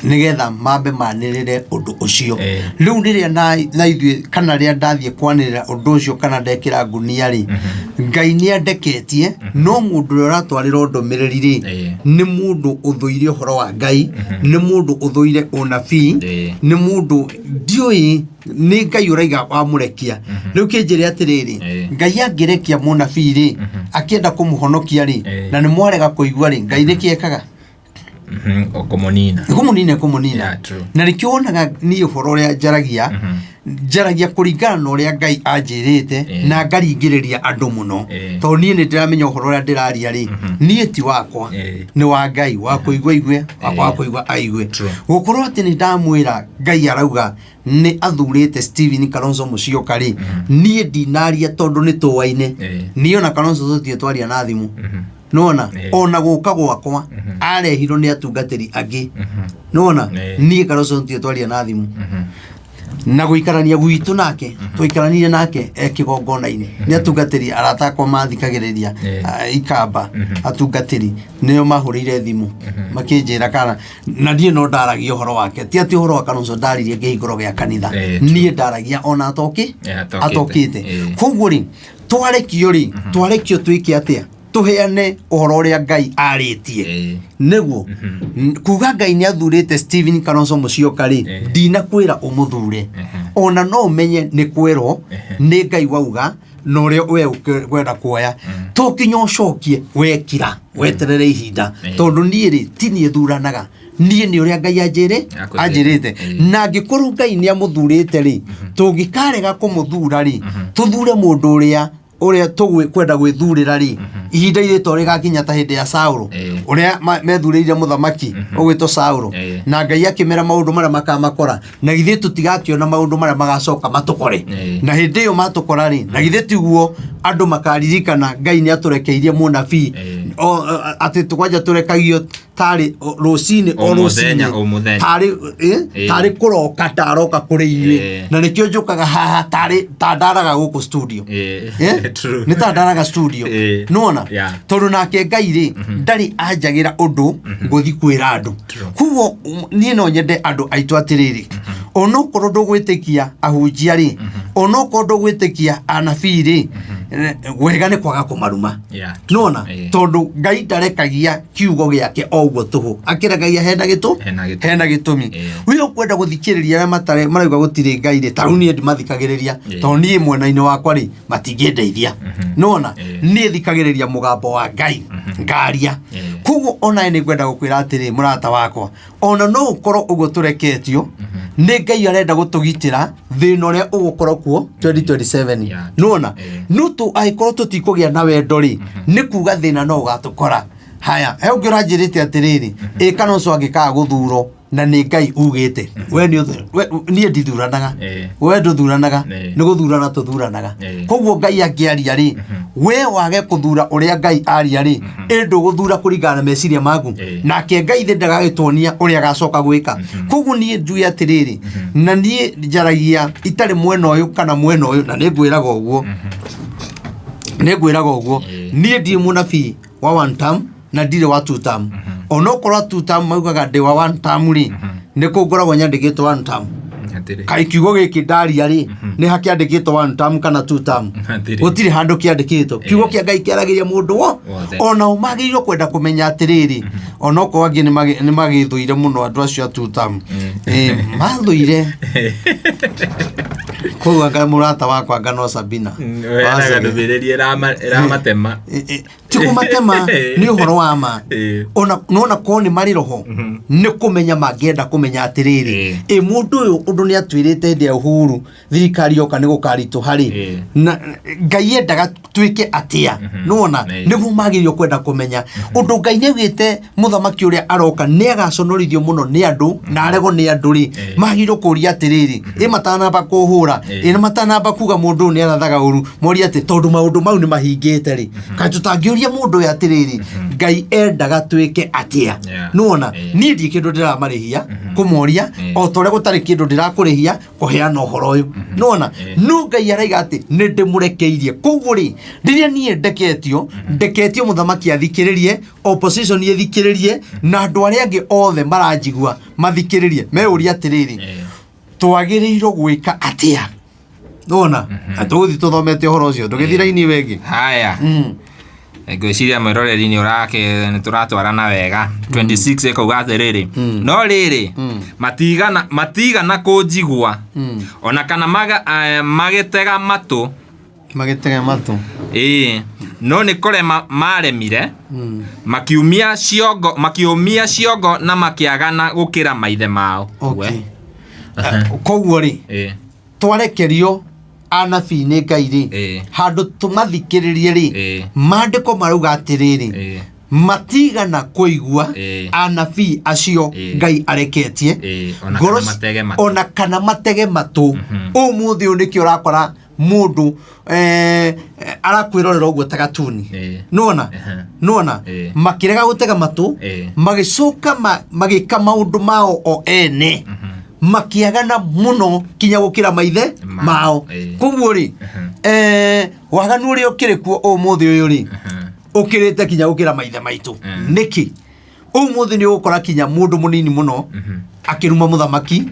nĩgetha mambe manĩrĩre ũndũ ũcio. Rĩu rĩrĩa na ithuĩ kana rĩrĩa ndathiĩ kwanĩrĩra ũndũ ũcio kana ndekĩra ngunia rĩ, Ngai nĩ andeketie, no mũndũ ũrĩa ũratwarĩrwo ndũmĩrĩri rĩ, nĩ mũndũ ũthũire ũhoro wa Ngai, nĩ mũndũ ũthũire ũnabii, nĩ mũndũ ndiũĩ nĩ Ngai ũraiga wamũrekia. Rĩu kĩnjĩre atĩrĩrĩ, Ngai angĩrekia mũnabii rĩ, akĩenda kũmũhonokia rĩ, na nĩ mwarega kũigua rĩ, Ngai nĩkĩ ekaga? Kũmũnina. Kũmũnina, kũmũnina. Yeah, true. Na nĩkĩo wonaga niĩ ũhoro ũrĩa njaragia, njaragia kũringana na ũrĩa Ngai anjĩrĩte, na ngaringĩrĩria andũ mũno, tondũ niĩ nĩ ndĩramenya ũhoro ũrĩa ndĩraria rĩ, niĩ ti wakwa, nĩ wa Ngai. Wa kũigua aigue, wakwa wa kũigua aigue. Gũkorwo atĩ nĩ ndamwĩra Ngai arauga nĩ athurĩte Stephen Kalonzo Musyoka rĩ, niĩ ndinaria tondũ nĩ tũaine. Niĩ ona Kalonzo tũtirĩ twaria na thimũ, nona ona gũka gwakwa arehirwo nĩ atungatĩri angĩ, nona niĩ Kalonzo tũtirĩ twaria na thimũ. Na gũikarania gwitũ nake, twaikaranirie nake e kĩgongona-inĩ nĩ atungatĩri arata akwa mathikagĩrĩria, ikamba atungatĩri nĩo mahũrĩire thimũ makĩnjĩra kana na niĩ no ndaragia ũhoro wake, ti atĩ ũhoro wa Kalonzo ndaririe kĩhingũro gĩa kanitha. Niĩ ndaragia ona atoki Atokĩte. atokĩte. Koguo rĩ, twarekio rĩ, twarekio twĩke atĩa? Tũheane ũhoro ũrĩa Ngai arĩtie. Nĩguo kuga Ngai nĩ athurĩte Stephen Kalonzo Musyoka rĩ, ndinakwĩra ũmũthure, ona no ũmenye nĩ kwĩrwo nĩ Ngai wauga na ũrĩa we ũkwenda kuoya, to nginya ũcokie wekira weterere ihinda, tondũ niĩ rĩ, ti niĩ thuranaga, niĩ nĩ ũrĩa Ngai anjĩrĩ Akwĩrĩte. Anjĩrĩte. Na angĩkorwo Ngai nĩ amũthurĩte rĩ, tũngĩkarega kũmũthura rĩ, tũthure mũndũ ũrĩa tũkwenda gwĩthurĩra rĩ, ihinda irĩtwa rĩgakinya ta hĩndĩ ya Saũlũ, ũrĩa methurĩire mũthamaki ũgwĩtwo Saũlũ, na Ngai akĩmera maũndũ marĩa makamakora. Na githĩ tũtigakĩona maũndũ marĩa magacoka matũkore? Na hĩndĩ ĩyo matũkora rĩ, na githĩ tiguo andũ makaririkana Ngai nĩ atũrekeirie mũnabii, atĩ kwanja tũrekagio tarĩ rũcinĩ o o mũthenya, rũcinĩ o mũthenya. Tarĩ tarĩ kũroka ndaroka kũrĩ inyuĩ. Na nĩkĩo njũkaga haha tarĩ ta ndaraga gũkũ studio. True. Nĩ ta ndaraga studio, nĩwona? Tondũ nake Ngai rĩ, ndarĩ anjagĩra ũndũ ngũthi kwĩra andũ. Koguo niĩ no nyende andũ aitũ atĩrĩrĩ, onokorwo ndũgwĩtĩkia ahunjia rĩ, onokorwo ndũgwĩtĩkia anabii rĩ, wega nĩ kwaga kũmaruma. Nona tondũ Ngai ndarekagia kiugo gĩake o ũguo tũhũ, akĩrekagia hena gĩtũ Hena gĩtũmi. Hena gĩtũmi. We ũkwenda gũthikĩrĩria arĩa matarĩ marauga gũtirĩ Ngai rĩ, ta rĩu niĩ ndimathikagĩrĩria, tondũ niĩ mwena-inĩ wakwa rĩ, matingĩndeithia, nona niĩ thikagĩrĩria mũgambo wa Ngai ngaria. Koguo onawe nĩ ngwenda gũkwĩra atĩrĩ, mũrata wakwa, ona no ũkorwo ũguo tũreketio nĩ Ngai arenda gũtũgitĩra thĩna ũrĩa ũgũkorwo kuo 2027. Nona no tũ angĩkorwo tũtikũgĩa na wendo rĩ, nĩ kuga thĩna no ũgatũkora. Haya, he ũngĩ ũranjĩrĩte atĩrĩrĩ, ĩ Kalonzo angĩkaga gũthurwo? Na nĩ Ngai ugĩte we nĩ niĩ ndithuranaga. We ndũthuranaga. Nĩ gũthurana tũthuranaga. Koguo Ngai angĩaria rĩ, we wage kũthura ũrĩa Ngai aria rĩ, ĩ ndũgũthura kũringana na meciria maku. Nake Ngai thĩ ndagagĩtuonia ũrĩa agacoka gwĩka. Koguo niĩ njuge atĩrĩrĩ, na niĩ njaragia itarĩ mwena ũyũ kana mwena ũyũ, na nĩ ngwĩraga ũguo, nĩ ngwĩraga ũguo. Niĩ ndirĩ mũnabii wa one term na ndirĩ wa two term. Onokorwo two term maugaga ndĩ wa one term rĩ, nĩ kũ ngoragwo nyandĩkĩtwo one term? Hatirĩ. Kaĩ kiugo gĩkĩ ndaria rĩ, nĩ hakĩandĩkĩtwo one term kana two term? Hatirĩ. Gũtirĩ handũ kĩandĩkĩtwo. Kiugo kĩa Ngai kĩaragĩria mũndũ wo Wothe. Onao magĩrĩirwo kwenda kũmenya atĩrĩrĩ, onokorwo angĩ nĩ magĩthũire mũno andũ acio a two term. Mathũire koguo anga mũrata wakwa anga no Sabina. Weanaga ndũmĩrĩri ĩramatema. Ti kũmatema, nĩ ũhoro wa ma. Ona nona korwo nĩ marĩ roho nĩ kũmenya mangĩenda kũmenya atĩrĩrĩ, ĩ mũndũ ũyũ ũndũ nĩ atwĩrĩte hĩndĩ ya Uhuru thirikari yoka nĩ gũkaritũha rĩ, na Ngai endaga twĩke atĩa? Nĩwona? Nĩguo magĩrĩirwo kwenda kũmenya ũndũ Ngai nĩ augĩte mũthamaki ũrĩa aroka nĩ agaconorithio mũno nĩ andũ na aregwo nĩ andũ rĩ, magĩrĩirwo kũria atĩrĩrĩ, ĩ matanamba kũhũra, ĩ matanamba kuga mũndũ ũyũ nĩ arathaga ũru, morie atĩ tondũ maũndũ mau nĩ mahingĩte rĩ, kaĩ tũtangĩũria mũndũ ũyũ atĩrĩrĩ, Ngai endaga twĩke atĩa? Nĩwona? Niĩ ndirĩ kĩndũ ndĩramarĩhia kũmoria, o ta ũrĩa gũtarĩ kĩndũ ndĩrakũrĩhia kũheana ũhoro ũyũ. Nĩwona? No Ngai araiga atĩ nĩ ndĩmũrekeirie. Koguo rĩ, rĩrĩa niĩ ndeketio, ndeketio mũthamaki athikĩrĩrie, opposition ĩthikĩrĩrie, na andũ arĩa angĩ othe maranjigua mathikĩrĩrie, meyũrie atĩrĩrĩ, twagĩrĩirwo gwĩka atĩa? Nĩwona? Na tũgũthiĩ tũthomete ũhoro ũcio, ndũgĩthiĩ raini ĩyo ĩngĩ. Haya, ngwĩciria mwĩroreri nĩ ũrake nĩ tũratwarana wega. 26 ĩkauga atĩrĩrĩ, no rĩrĩ, matigana kũnjigua ona kana magĩtega matũ. Magĩtega matũ. Ĩĩ, no nĩ kũrema maremire, makiumia ciongo na makĩagana gũkĩra maithe mao. Okay. Koguo rĩ, twarekerio anabii nĩ Ngai rĩ, handũ tũmathikĩrĩrie rĩ, maandĩko marauga atĩrĩrĩ, matigana kũigua anabii acio Ngai areketie. Ona Ngoro kana matege matũ. Ona kana matege matũ. Ũmũthĩ ũyũ nĩkĩo ũrakora mũndũ arakwĩrorera ũguo ta gatuni. Nĩwona? Nĩwona? Makĩrega gũtega matũ, magĩcoka magĩka maũndũ mao o ene, makĩagana mũno kinya gũkĩra maithe mao. Koguo rĩ, waganu ũrĩa ũkĩrĩ kuo ũmũthĩ ũyũ rĩ, ũkĩrĩte kinya gũkĩra maithe maitũ. Nĩkĩ ũmũthĩ nĩ ũgũkora kinya mũndũ mũnini mũno akĩruma mũthamaki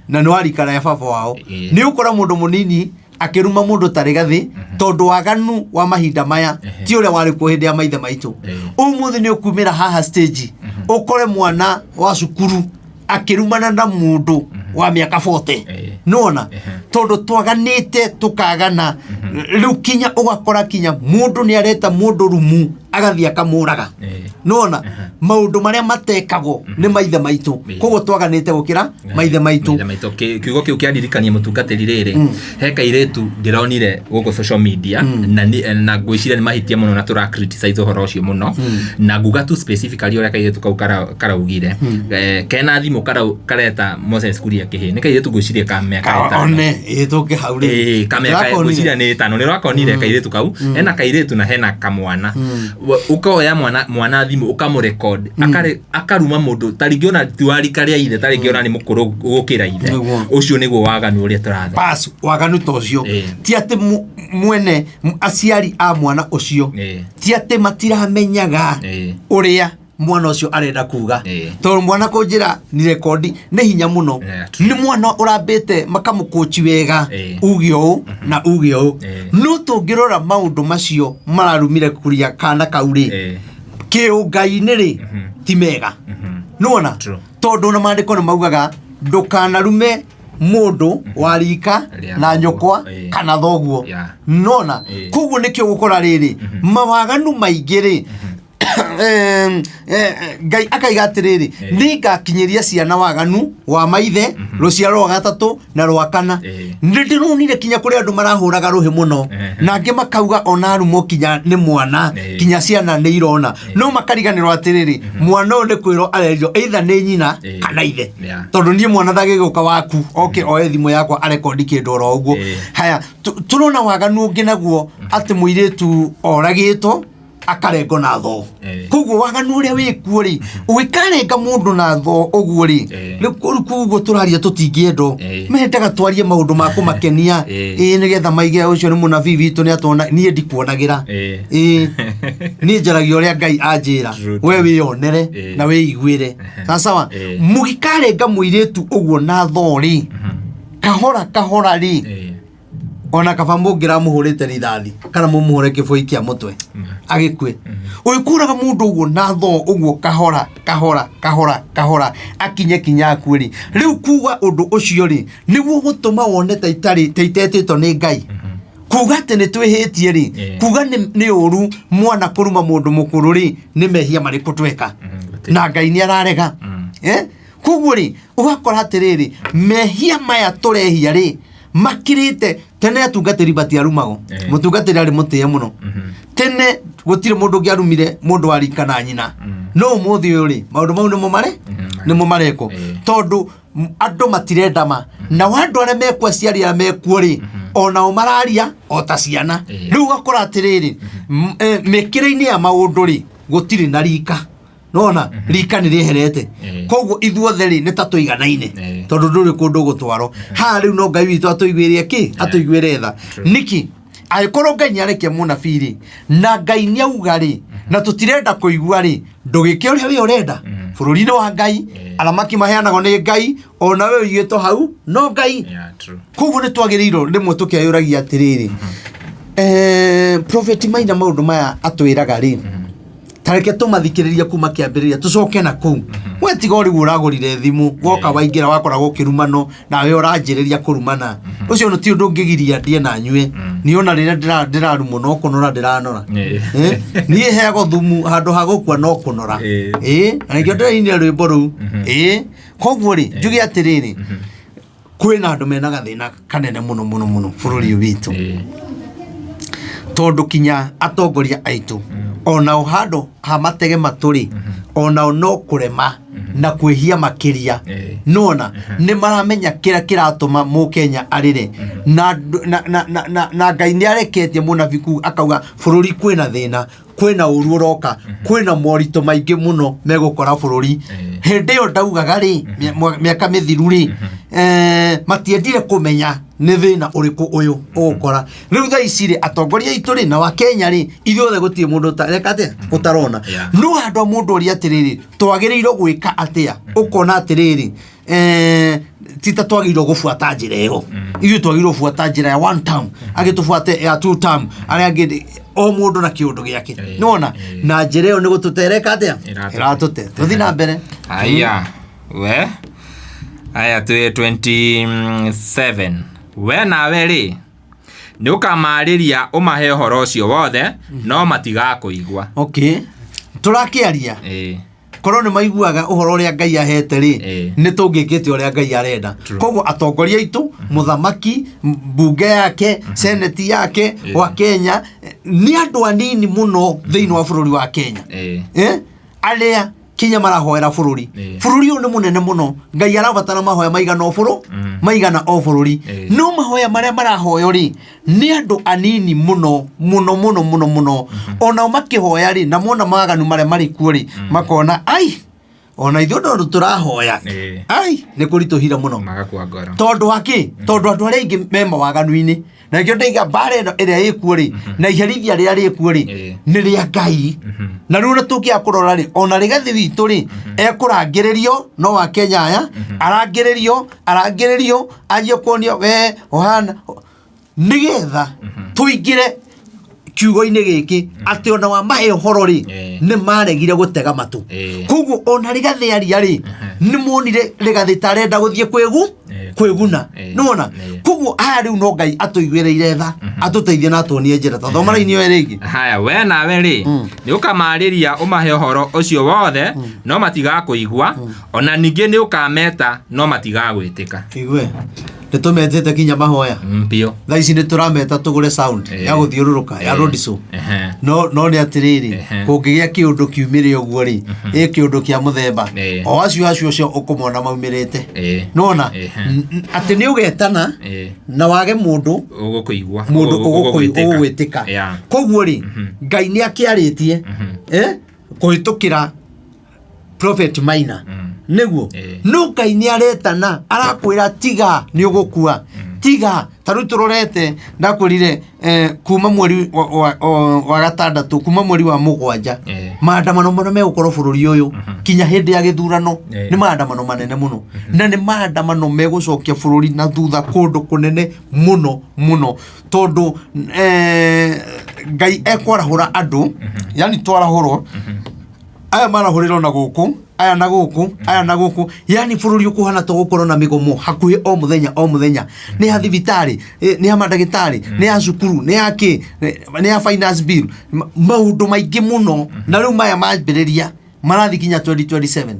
na nĩ warika rĩa baba wao? Nĩ ũkora mũndũ mũnini akĩruma mũndũ tarĩ gathĩ, tondũ waganu wa mahinda maya ti ũrĩa warĩ kuo hĩndĩ ya maithe maitũ. Ũmũthĩ nĩ ũkumĩra haha stage ũkore mwana wa cukuru akĩrumana na mũndũ wa mĩaka 40. Nĩwona? Tondũ twaganĩte tũkagana rĩu kinya ũgakora kinya mũndũ nĩ areta mũndũ rumu agathiĩ akamũraga. Nĩwona maũndũ marĩa matekagwo nĩ maithe maitũ? Koguo twaganĩte gũkĩra maithe maitũ. Maithe maitũ. Kiugo kĩu kĩandirikania, mũtungatĩri, rĩrĩ he kairĩtu ndĩronire gũkũ social media, na ngwĩciria nĩ mahĩtia mũno na tũra criticize ũhoro ũcio mũno, na nguga tu specifically ũrĩa kairĩtu kau karaugire. Kena thimũ kareta Moses Kuria kĩhĩ. Nĩ kairĩtu ngwĩciria ka mĩaka 5. One ĩtũke hau rĩ. Ĩĩ, ka mĩaka Ndĩrakonire. ngwĩciria nĩ 5. Nĩ ũrakonire kairĩtu kau hena kairĩtu na hena kamwana. Ũkoya mwana thimũ ũkamũrecord, akaruma mũndũ tarĩngĩ ona ti wa rika rĩa ithe, tarĩngĩ ona nĩ mũkũrũ gũkĩra ithe. Ũcio nĩguo waganu ũrĩa tũrathe. Bas, waganu ta ũcio, ti atĩ mwene aciari a mwana ũcio, ti atĩ matiramenyaga ũrĩa mwana ũcio arenda kuga, tondũ mwana kũnjĩra ni rekondi nĩ hinya mũno. Yeah, true. Nĩ mwana ũrambĩte makamũkũci wega, uge ũũ na uge ũũ. No tũngĩrora maũndũ macio mararumire kuria kana kau rĩ, kĩũngai-inĩ rĩ, ti mega. Nĩwona? True. Tondũ na maandĩko nĩ maugaga ndũkanarume mũndũ wa rika rĩa na thoguo. Nyũkwa kana thoguo. Nona? Koguo nĩkĩo gũkora rĩrĩ mawaganu maingĩ rĩ, Ngai akaiga atĩrĩrĩ, nĩngakinyĩria ciana waganu wa maithe rũciaro rwa gatatũ na rwa kana. Nĩ ndĩronire kinya kũrĩ andũ marahũraga rũhĩ mũno, na angĩ makauga ona arumwo kinya nĩ mwana, kinya ciana nĩ irona, no makariganĩrwo atĩrĩrĩ, mwana ũyũ nĩ kwĩrwo arerirwo either nĩ nyina kana ithe. Tondũ niĩ mwana ndagĩgũka waku oke oe thimũ yakwa arekondi kĩndũ oro ũguo. Haya, tũrona waganu ũngĩ naguo atĩ mũirĩtu oragĩtwo akarengwo na thoo. Koguo waganu ũrĩa wĩkuo rĩ, ũgĩkarenga mũndũ na thoo ũguo rĩ, rĩu koguo tũraria tũtingĩendwo. Mendaga twarie maũndũ ma kũmakenia, ĩĩ, nĩgetha maige ũcio nĩ mũnabii witũ nĩ atwona. Niĩ ndikuonagĩra. Ĩĩ, niĩ njaragia ũrĩa Ngai anjĩra. We wĩyonere na wĩiguĩre. Sawa. Mũgĩkarenga mũirĩtu ũguo na thoo rĩ, kahora kahora rĩ, ona kaba mũngĩramũhũrĩte rithathi kana mũmũhũre kĩbũi kĩa mũtwe agĩkue. Ũgĩkũraga mũndũ ũguo na thoo ũguo kahora kahora kahora kahora akinye kinya akue rĩ, rĩu kuga ũndũ ũcio rĩ, nĩguo gũtũma wone ta itarĩ ta itetĩtwo nĩ Ngai kuga atĩ nĩ twĩhĩtie rĩ. Kuga nĩ ũru mwana kũruma mũndũ mũkũrũ rĩ, nĩ mehia marĩkũ tweka? Gũtirĩ. Na Ngai nĩ ararega. Koguo rĩ, ũgakora atĩrĩrĩ, mehia maya tũrehia rĩ, makirite tene atungatĩri matiarumagwo. Mũtungatĩri arĩ mũtĩe mũno. Tene gũtirĩ mũndũ ũngĩarumire mũndũ wa rika na nyina. No ũmũthĩ ũyũ rĩ, maũndũ mau nĩmo mare nĩmo marekwo, tondũ andũ matirenda ma nao andũ arĩa mekuo, aciari arĩa mekuo rĩ, onao mararia o ta ciana. Rĩu ũgakora atĩrĩrĩ, mĩkĩre-inĩ ya maũndũ rĩ, gũtirĩ na rika nona rika nĩ rĩeherete. Koguo ithuothe rĩ, nĩ ta tũiganaine, tondũ ndũrĩ kũndũ gũtwarwo haha. Rĩu no Ngai witũ atũiguĩre kĩ, atũiguĩre tha. Nĩkĩ angĩkorwo Ngai nĩ arekia mũnabii rĩ, na Ngai nĩ auga rĩ, na tũtirenda kũigua rĩ, ndũgĩke ũrĩa we ũrenda bũrũri-inĩ wa Ngai. Aramaki maheanagwo nĩ Ngai, ona we ũigĩtwo hau no Ngai. Yeah, true. Koguo nĩ twagĩrĩirwo rĩmwe tũkeyũragia atĩrĩrĩ, Prophet Maina maũndũ maya atwĩraga rĩ, tareke tũmathikĩrĩrie kuma kĩambĩrĩria, tũcoke na kũu. We tiga o rĩu ũragũrire thimũ, woka waingĩra wakora gũkĩrumanwo, nawe ũranjĩrĩria kũrumana. Ũcio nĩ ti ũndũ ũngĩgiria ndie na nyue. Niĩ ona rĩrĩa ndĩrarumwo no kũnora ndĩranora. Niĩ heagwo thumu handũ ha gũkua no kũnora. Ĩĩ, na nĩkĩo ndĩrainire rwĩmbo rũu. Ĩĩ, koguo rĩ, njuge atĩrĩrĩ, kwĩna andũ mena gathĩna kanene mũno mũno mũno bũrũri ũyũ witũ, tondũ kinya atongoria aitũ onao handũ ha matege matũ rĩ, onao no kũrema na kwĩhia makĩria. Nona nĩ maramenya kĩrĩa kĩratũma mũkenya arĩre, na, na, na, na, na Ngai nĩ areketie mũnabii kuu akauga bũrũri kwĩna thĩna, kwĩna ũru ũroka, kwĩna moritũ maingĩ mũno megũkora bũrũri. Hĩndĩ ĩyo ndaugaga rĩ, mĩaka mĩthiru rĩ, matiendire kũmenya nĩ thĩna ũrĩkũ ũyũ ũgũkora. Rĩu thaa ici rĩ, atongoria aitũ rĩ, na wa Kenya rĩ, ithuothe gũtirĩ mũndũ ũtareka atĩa ũtarona. No handũ ha mũndũ oria atĩrĩrĩ, twagĩrĩirwo gwĩka atĩa, ũkona atĩrĩrĩ, ti ta twagĩrĩirwo gũbuata njĩra ĩyo. Ithuĩ twagĩrĩirwo gũbuata njĩra ya one term, angĩ tũbuate ya two term, arĩa angĩ o mũndũ na kĩũndũ gĩake. Nĩwona na njĩra ĩyo nĩ gũtũtereka atĩa? Ĩratũte. Ĩratũte. Tũthiĩ na mbere. Aya, we aya twĩ 27. We nawe rĩ, nĩ ũkamarĩria ũmahe ũhoro ũcio wothe, no matigakũigua. Okay, tũrakĩaria. Korwo nĩ maiguaga ũhoro ũrĩa Ngai ahete rĩ, nĩ tũngĩkĩte ũrĩa Ngai arenda. Koguo atongoria aitũ, mũthamaki, mbunge yake, seneti yake wa Kenya, nĩ andũ anini mũno thĩinĩ wa bũrũri wa Kenya, arĩa kinya marahoera bũrũri. Bũrũri ũyũ nĩ mũnene mũno, Ngai arabatara mahoya maigana o bũrũ maigana o bũrũri. No mahoya marĩa marahoywo rĩ, nĩ andũ anini mũno mũno mũno mũno mũno. Onao makĩhoya rĩ, na mona maganu marĩa marĩ kuo rĩ, makona ai, ona ithuĩ ndondũ tũrahoya, ai, nĩ kũritũhire mũno. Magakua ngoro. Tondũ wa kĩ? Tondũ andũ arĩa aingĩ me mawaganu-inĩ. Na nĩkĩo ndaiga mbara ĩno ĩrĩa ĩkuo rĩ, na iherithia rĩrĩa rĩkuo rĩ, nĩ rĩa Ngai. Na rĩu ona tũngĩaga kũrora rĩ, ona Rĩgathĩ witũ rĩ, ekũrangĩrĩrio no wa Kenya aya arangĩrĩrio, arangĩrĩrio, anjie kuonio we ũhana, nĩgetha tũingĩre. Kiugo-inĩ gĩkĩ atĩ ona wamahe ũhoro rĩ, nĩ maregire gũtega matũ. Koguo ona Rigathĩ aria rĩ, nĩ monire Rigathĩ ta arenda gũthiĩ kwĩgu kwĩguna. Nĩwona? Koguo aya rĩu no Ngai atũiguĩrĩire tha, atũteithie na atuonie njĩra. Ta thoma raini ĩyo rĩngĩ. Haya, we nawe rĩ, nĩ ũkamaarĩria ũmahe ũhoro ũcio wothe, no matigakũigua, ona ningĩ nĩ ũkameta, no matigagwĩtĩka. Igue nĩ tũmetĩte kinya mahoya. Biũ. Thaa ici nĩ tũrameta tũgũre sound ya gũthiũrũrũka ya road show. No nĩ atĩrĩrĩ, kũngĩgĩa kĩũndũ kiumĩre ũguo rĩ, ĩ kĩũndũ kĩa mũthemba o acio ũcio ũkũmona maumĩrĩte. Nĩwona atĩ nĩ ũgetana na wage mũndũ ũgũkũigua, mũndũ ũgũgwĩtĩka. Ũgũgwĩtĩka. Koguo rĩ, Ngai nĩ akĩarĩtie kũhĩtũkĩra Prophet Maina nĩguo. No Ngai nĩ aretana, arakwĩra tiga, nĩ ũgũkua, tiga. Ta rĩu tũrorete, ndakwĩrire kuma mweri wa gatandatũ, kuma mweri wa mũgwanja, maandamano marĩa megũkorwo bũrũri ũyũ kinya hĩndĩ ya gĩthurano nĩ maandamano manene mũno, na nĩ maandamano megũcokia bũrũri na thutha kũndũ kũnene mũno mũno, tondũ Ngai ekwarahũra andũ, yani twarahũrwo aya marahũrĩrwo na gũkũ, aya na gũkũ, aya na gũkũ, yani bũrũri ũkũhana tũgũkorwo na mĩgomo hakuhĩ o mũthenya o mũthenya, nĩ ya thibitarĩ, nĩ ya mandagĩtarĩ, nĩ ya cukuru, nĩ ya kĩ, nĩ ya finance bill, maũndũ maingĩ mũno. Na rĩu maya mambĩrĩria marathiĩ kinya 2027.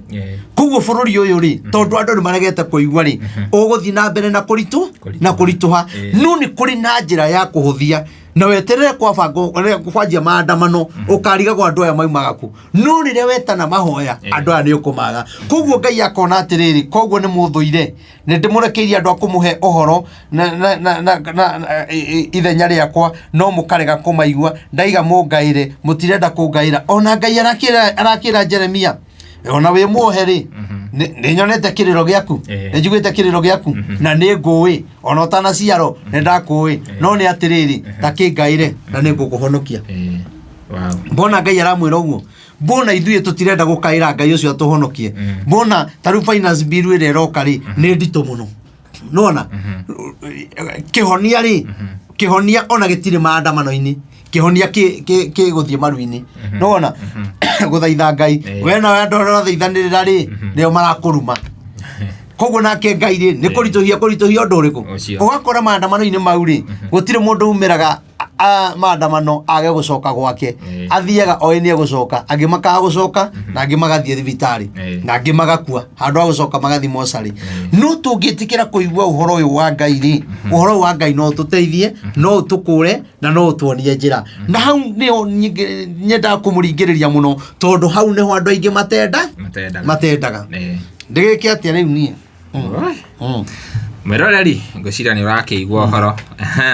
Koguo bũrũri ũyũ rĩ, tondũ andũ nĩ maregete kũigua rĩ, ũgũthiĩ na mbere na kũritũ na kũritũha. No nĩ kũrĩ na njĩra ya kũhũthia na weterere kwabangwo kwanjia maandamano, ũkarigagwo andũ aya maumaga kũ. No rĩrĩa wetana mahoya, andũ aya nĩ ũkũmaga. Koguo Ngai akona atĩrĩrĩ, koguo nĩ mũthũire, nĩ ndĩmũrekeirie andũ a kũmũhe ũhoro na ithenya rĩakwa, no mũkarega kũmaigua. Ndaiga mũngaĩre, mũtirenda kũngaĩra. Ona Ngai arakĩra Jeremia, ona wĩ muohe rĩ, nĩ nyonete kĩrĩro gĩaku, nĩ njiguĩte kĩrĩro gĩaku, na nĩ ngũĩ ona ũtanaciarwo nĩ ndakũĩ. No nĩ atĩrĩrĩ, ta kĩngaĩre na nĩ ngũkũhonokia. Mbona Ngai aramwĩra ũguo? Mbona ithuĩ tũtirenda gũkaĩra Ngai ũcio atũhonokie? Mbona ta rĩu finance bill ĩrĩa ĩroka rĩ, nĩ nditũ mũno. Nona kĩhonia rĩ, kĩhonia ona gĩtirĩ maandamano-inĩ, kĩhonia kĩ gũthiĩ maru-inĩ, nona gũthaitha Ngai. We nawe andũ arĩa ũrathaithanĩrĩra rĩ, nĩo marakũruma. Koguo nake Ngai rĩ, nĩ kũritũhia ũndũ ũrĩkũ? Ũcio. Ũgakora maandamano-inĩ mau rĩ, gũtirĩ mũndũ umĩraga maandamano age gũcoka gwake. Athiaga oĩ nĩ egũcoka, angĩ makaga gũcoka, na angĩ magathiĩ thibitarĩ, na angĩ magakua handũ ha gũcoka magathiĩ mocarĩ. No tũngĩtĩkĩra kũigua ũhoro ũyũ wa Ngai rĩ, ũhoro ũyũ wa Ngai no ũtũteithie, no ũtũkũre na no ũtuonie njĩra. Na hau nĩho nyendaga kũmũringĩrĩria mũno, tondũ hau nĩho andũ aingĩ matenda Matendaga. Matendaga. Ndĩgĩke atĩa rĩu niĩ? Oi. Mwĩroreri, ngwĩciria nĩ ũrakĩigua ũhoro.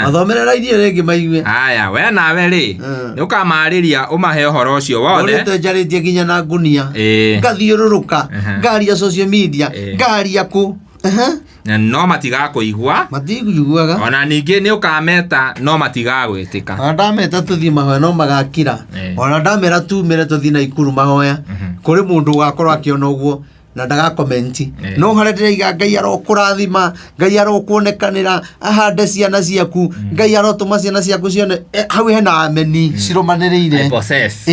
Mathomerera irio rĩngĩ maigue. Haya, we nawe rĩ, nĩ ũkamarĩria ũmahe ũhoro ũcio wothe. Ũrĩte njarĩtie nginya na ngunia, ngathiũrũrũka, ngaria social media, ngaria kũ. Na no matigakũigua. Matiguiguaga. Ona ningĩ nĩ ũkameta, no matigagwĩtĩka. Ona ndameta tũthiĩ mahoya, no magakira. Ona ndamera tumĩre tũthiĩ Naikuru mahoya, kũrĩ mũndũ ũgakorwo akĩona ũguo na ndagakomenti. No harĩa ndĩraiga, Ngai arokũrathima, Ngai arokuonekanĩra, ahande ciana ciaku, Ngai arotũma ciana ciaku cione. Hau hena ameni cirũmanĩrĩire. I possess.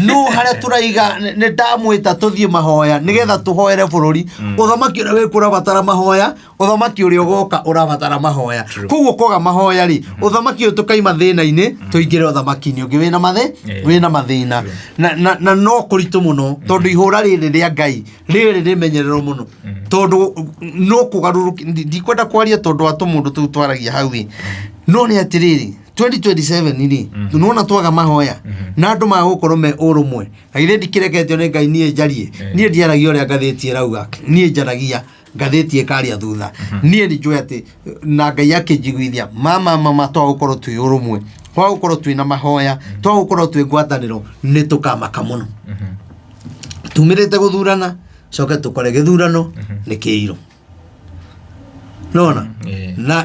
No harĩa tũraiga nĩ ndamwĩta tũthiĩ mahoya nĩgetha tũhoere bũrũri, ũthamaki ũrĩa wĩkuo ũrabatara mahoya, ũthamaki ũrĩa ũgoka ũrabatara mahoya. Koguo kwaga mahoya rĩ, ũthamaki ũyũ tũkaima thĩna-inĩ tũingĩre ũthamaki-inĩ ũngĩ wĩna mathĩ wĩna mathĩna na no kũritũ mũno, tondũ ihũra rĩrĩ rĩa Ngai rĩrĩ rĩmenyererwo mũno, tondũ no kũgarũrũki. Ndikwenda kwaria tondũ wa tũmũndũ tũu twaragia hau ĩ. No nĩ atĩrĩrĩ, 2027 rĩ, nĩwona twaga mahoya na andũ magũkorwo me ũrũmwe, na githĩ ndikĩreketio nĩ Ngai niĩ njarie? Niĩ ndiaragia ũrĩa ngathĩti ĩrauga, niĩ njaragia ngathĩti ĩkaria thutha. Niĩ nĩ njũĩ atĩ na Ngai akĩnjiguithia mama mama, twagũkorwo twĩ ũrũmwe, twagũkorwo twĩ na mahoya, twagũkorwo twĩ ngwatanĩro, nĩ tũkamaka mũno. Tumĩrĩte gũthurana, coke tũkore gĩthurano nĩ kĩirũ, nona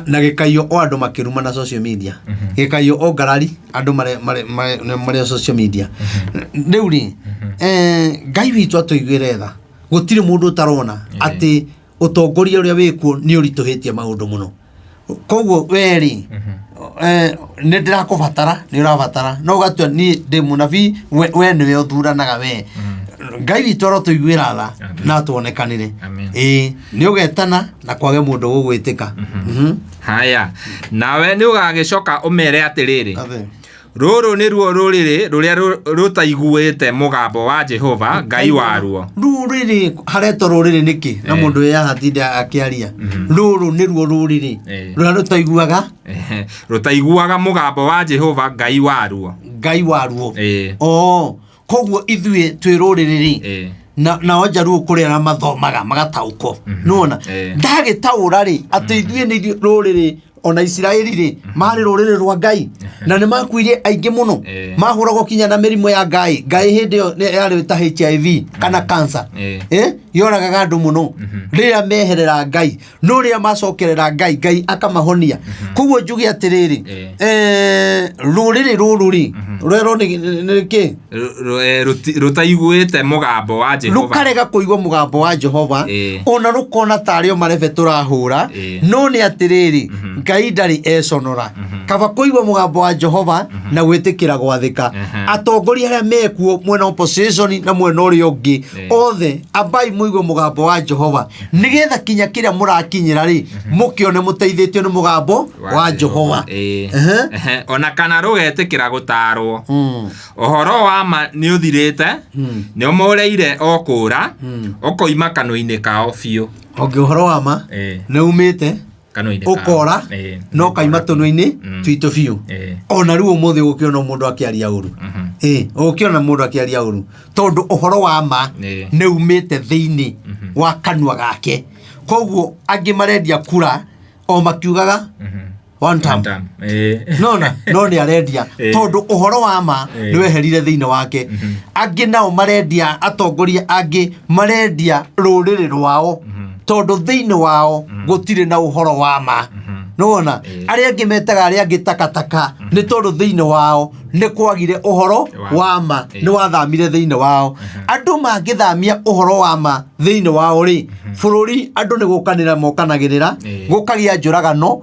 na gĩkaiyo o andũ makĩruma na social media, gĩkaiyo o ngarari andũ mare social media. Rĩu rĩ, Ngai witũ atũiguĩre tha. Gũtirĩ mũndũ ũtarona atĩ ũtongoria ũrĩa wĩkuo nĩ ũritũhĩtie maũndũ mũno. Koguo we rĩ, nĩ ndĩrakũbatara, nĩ ũrabatara, no ũgatua niĩ ndĩ mũnabii, we nĩwe ũthuranaga we. Ngai witũ arotũiguĩra tha Amen. na atuonekanĩre. Amen. Ĩĩ, nĩ ũgetana na kwage mũndũ ũgũgwĩtĩka. Haya, nawe nĩ ũgagĩcoka ũmere atĩrĩrĩ, Athe. rũrũ nĩruo rũrĩrĩ rũrĩa rũtaiguĩte mũgambo wa Jehova Ngai waruo. Rũrĩrĩ haretwo rũrĩrĩ nĩkĩ na mũndũ wĩ haha tinda akĩaria? Rũrũ nĩruo rũrĩrĩ rũrĩa rũtaiguaga. Ehe, rũtaiguaga mũgambo wa Jehova Ngai waruo. Ngai waruo. Oo, koguo ithuĩ twĩ rũrĩrĩ rĩ, nao njaruo kũrĩa arĩa mathomaga magataũkwo, nĩwona? Ndagĩtaũra rĩ atĩ ithuĩ nĩ ithuĩ rũrĩrĩ. Ona Isiraeli rĩ, marĩ rũrĩrĩ rwa Ngai na nĩ makuire aingĩ mũno. Mahũragwo kinya na mĩrimũ ya Ngai. Ngai hĩndĩ ĩyo yarĩ ta HIV kana cancer. Yoragaga andũ mũno rĩrĩa meherera Ngai, no rĩrĩa macokerera Ngai, Ngai akamahonia. Koguo njuge atĩrĩrĩ, rũrĩrĩ rũrũ rĩ, rwerwo nĩ kĩ? Rũtaiguĩte mũgambo wa Jehova. Rũkarega kũigua mũgambo wa Jehova. Ona rũkona tarĩ o marebe tũrahũra. No nĩ atĩrĩrĩ, Ngai ndarĩ econora. Kaba kũigua mũgambo wa Jehova na gwĩtĩkĩra gwathĩka. Atongoria arĩa mekuo mwena opposition na mwena ũrĩa ũngĩ, othe ambai mũigue mũgambo wa Jehova, nĩgetha kinya kĩrĩa mũrakinyĩra rĩ, mũkĩone mũteithĩtio nĩ mũgambo wa Jehova. Ehe. Ona kana rũgetĩkĩra gũtaarwo. Ũhoro wa ma nĩ ũthirĩte, nĩ ũmoreire o kũũra, ũkoima kanua-inĩ kao biũ. Ongĩ ũhoro wa ma nĩ umĩte Kanua-inĩ kao. Ũkora na ũkaima tũnua-inĩ twitũ biũ. Ona rĩu ũmũthĩ ũgũkĩona mũndũ akĩaria ũru. Ũgũkĩona mũndũ akĩaria ũru tondũ ũhoro wa ma nĩ umĩte thĩinĩ wa kanua gake. Koguo angĩ marendia kura o makiugaga one time. One time. Nona no nĩ arendia tondũ ũhoro wa ma nĩ weherire thĩinĩ wake. Angĩ nao marendia, atongoria angĩ marendia rũrĩrĩ rwao tondũ thĩinĩ wao gũtirĩ na ũhoro wa ma. Nĩwona arĩa angĩ metaga arĩa angĩ takataka nĩ tondũ thĩinĩ wao nĩ kwagire ũhoro wa ma, nĩ wathamire thĩinĩ wao. Andũ mangĩthamia ũhoro wa ma thĩinĩ wao rĩ, bũrũri andũ nĩ gũkanĩra mokanagĩrĩra, gũkagĩa njũragano.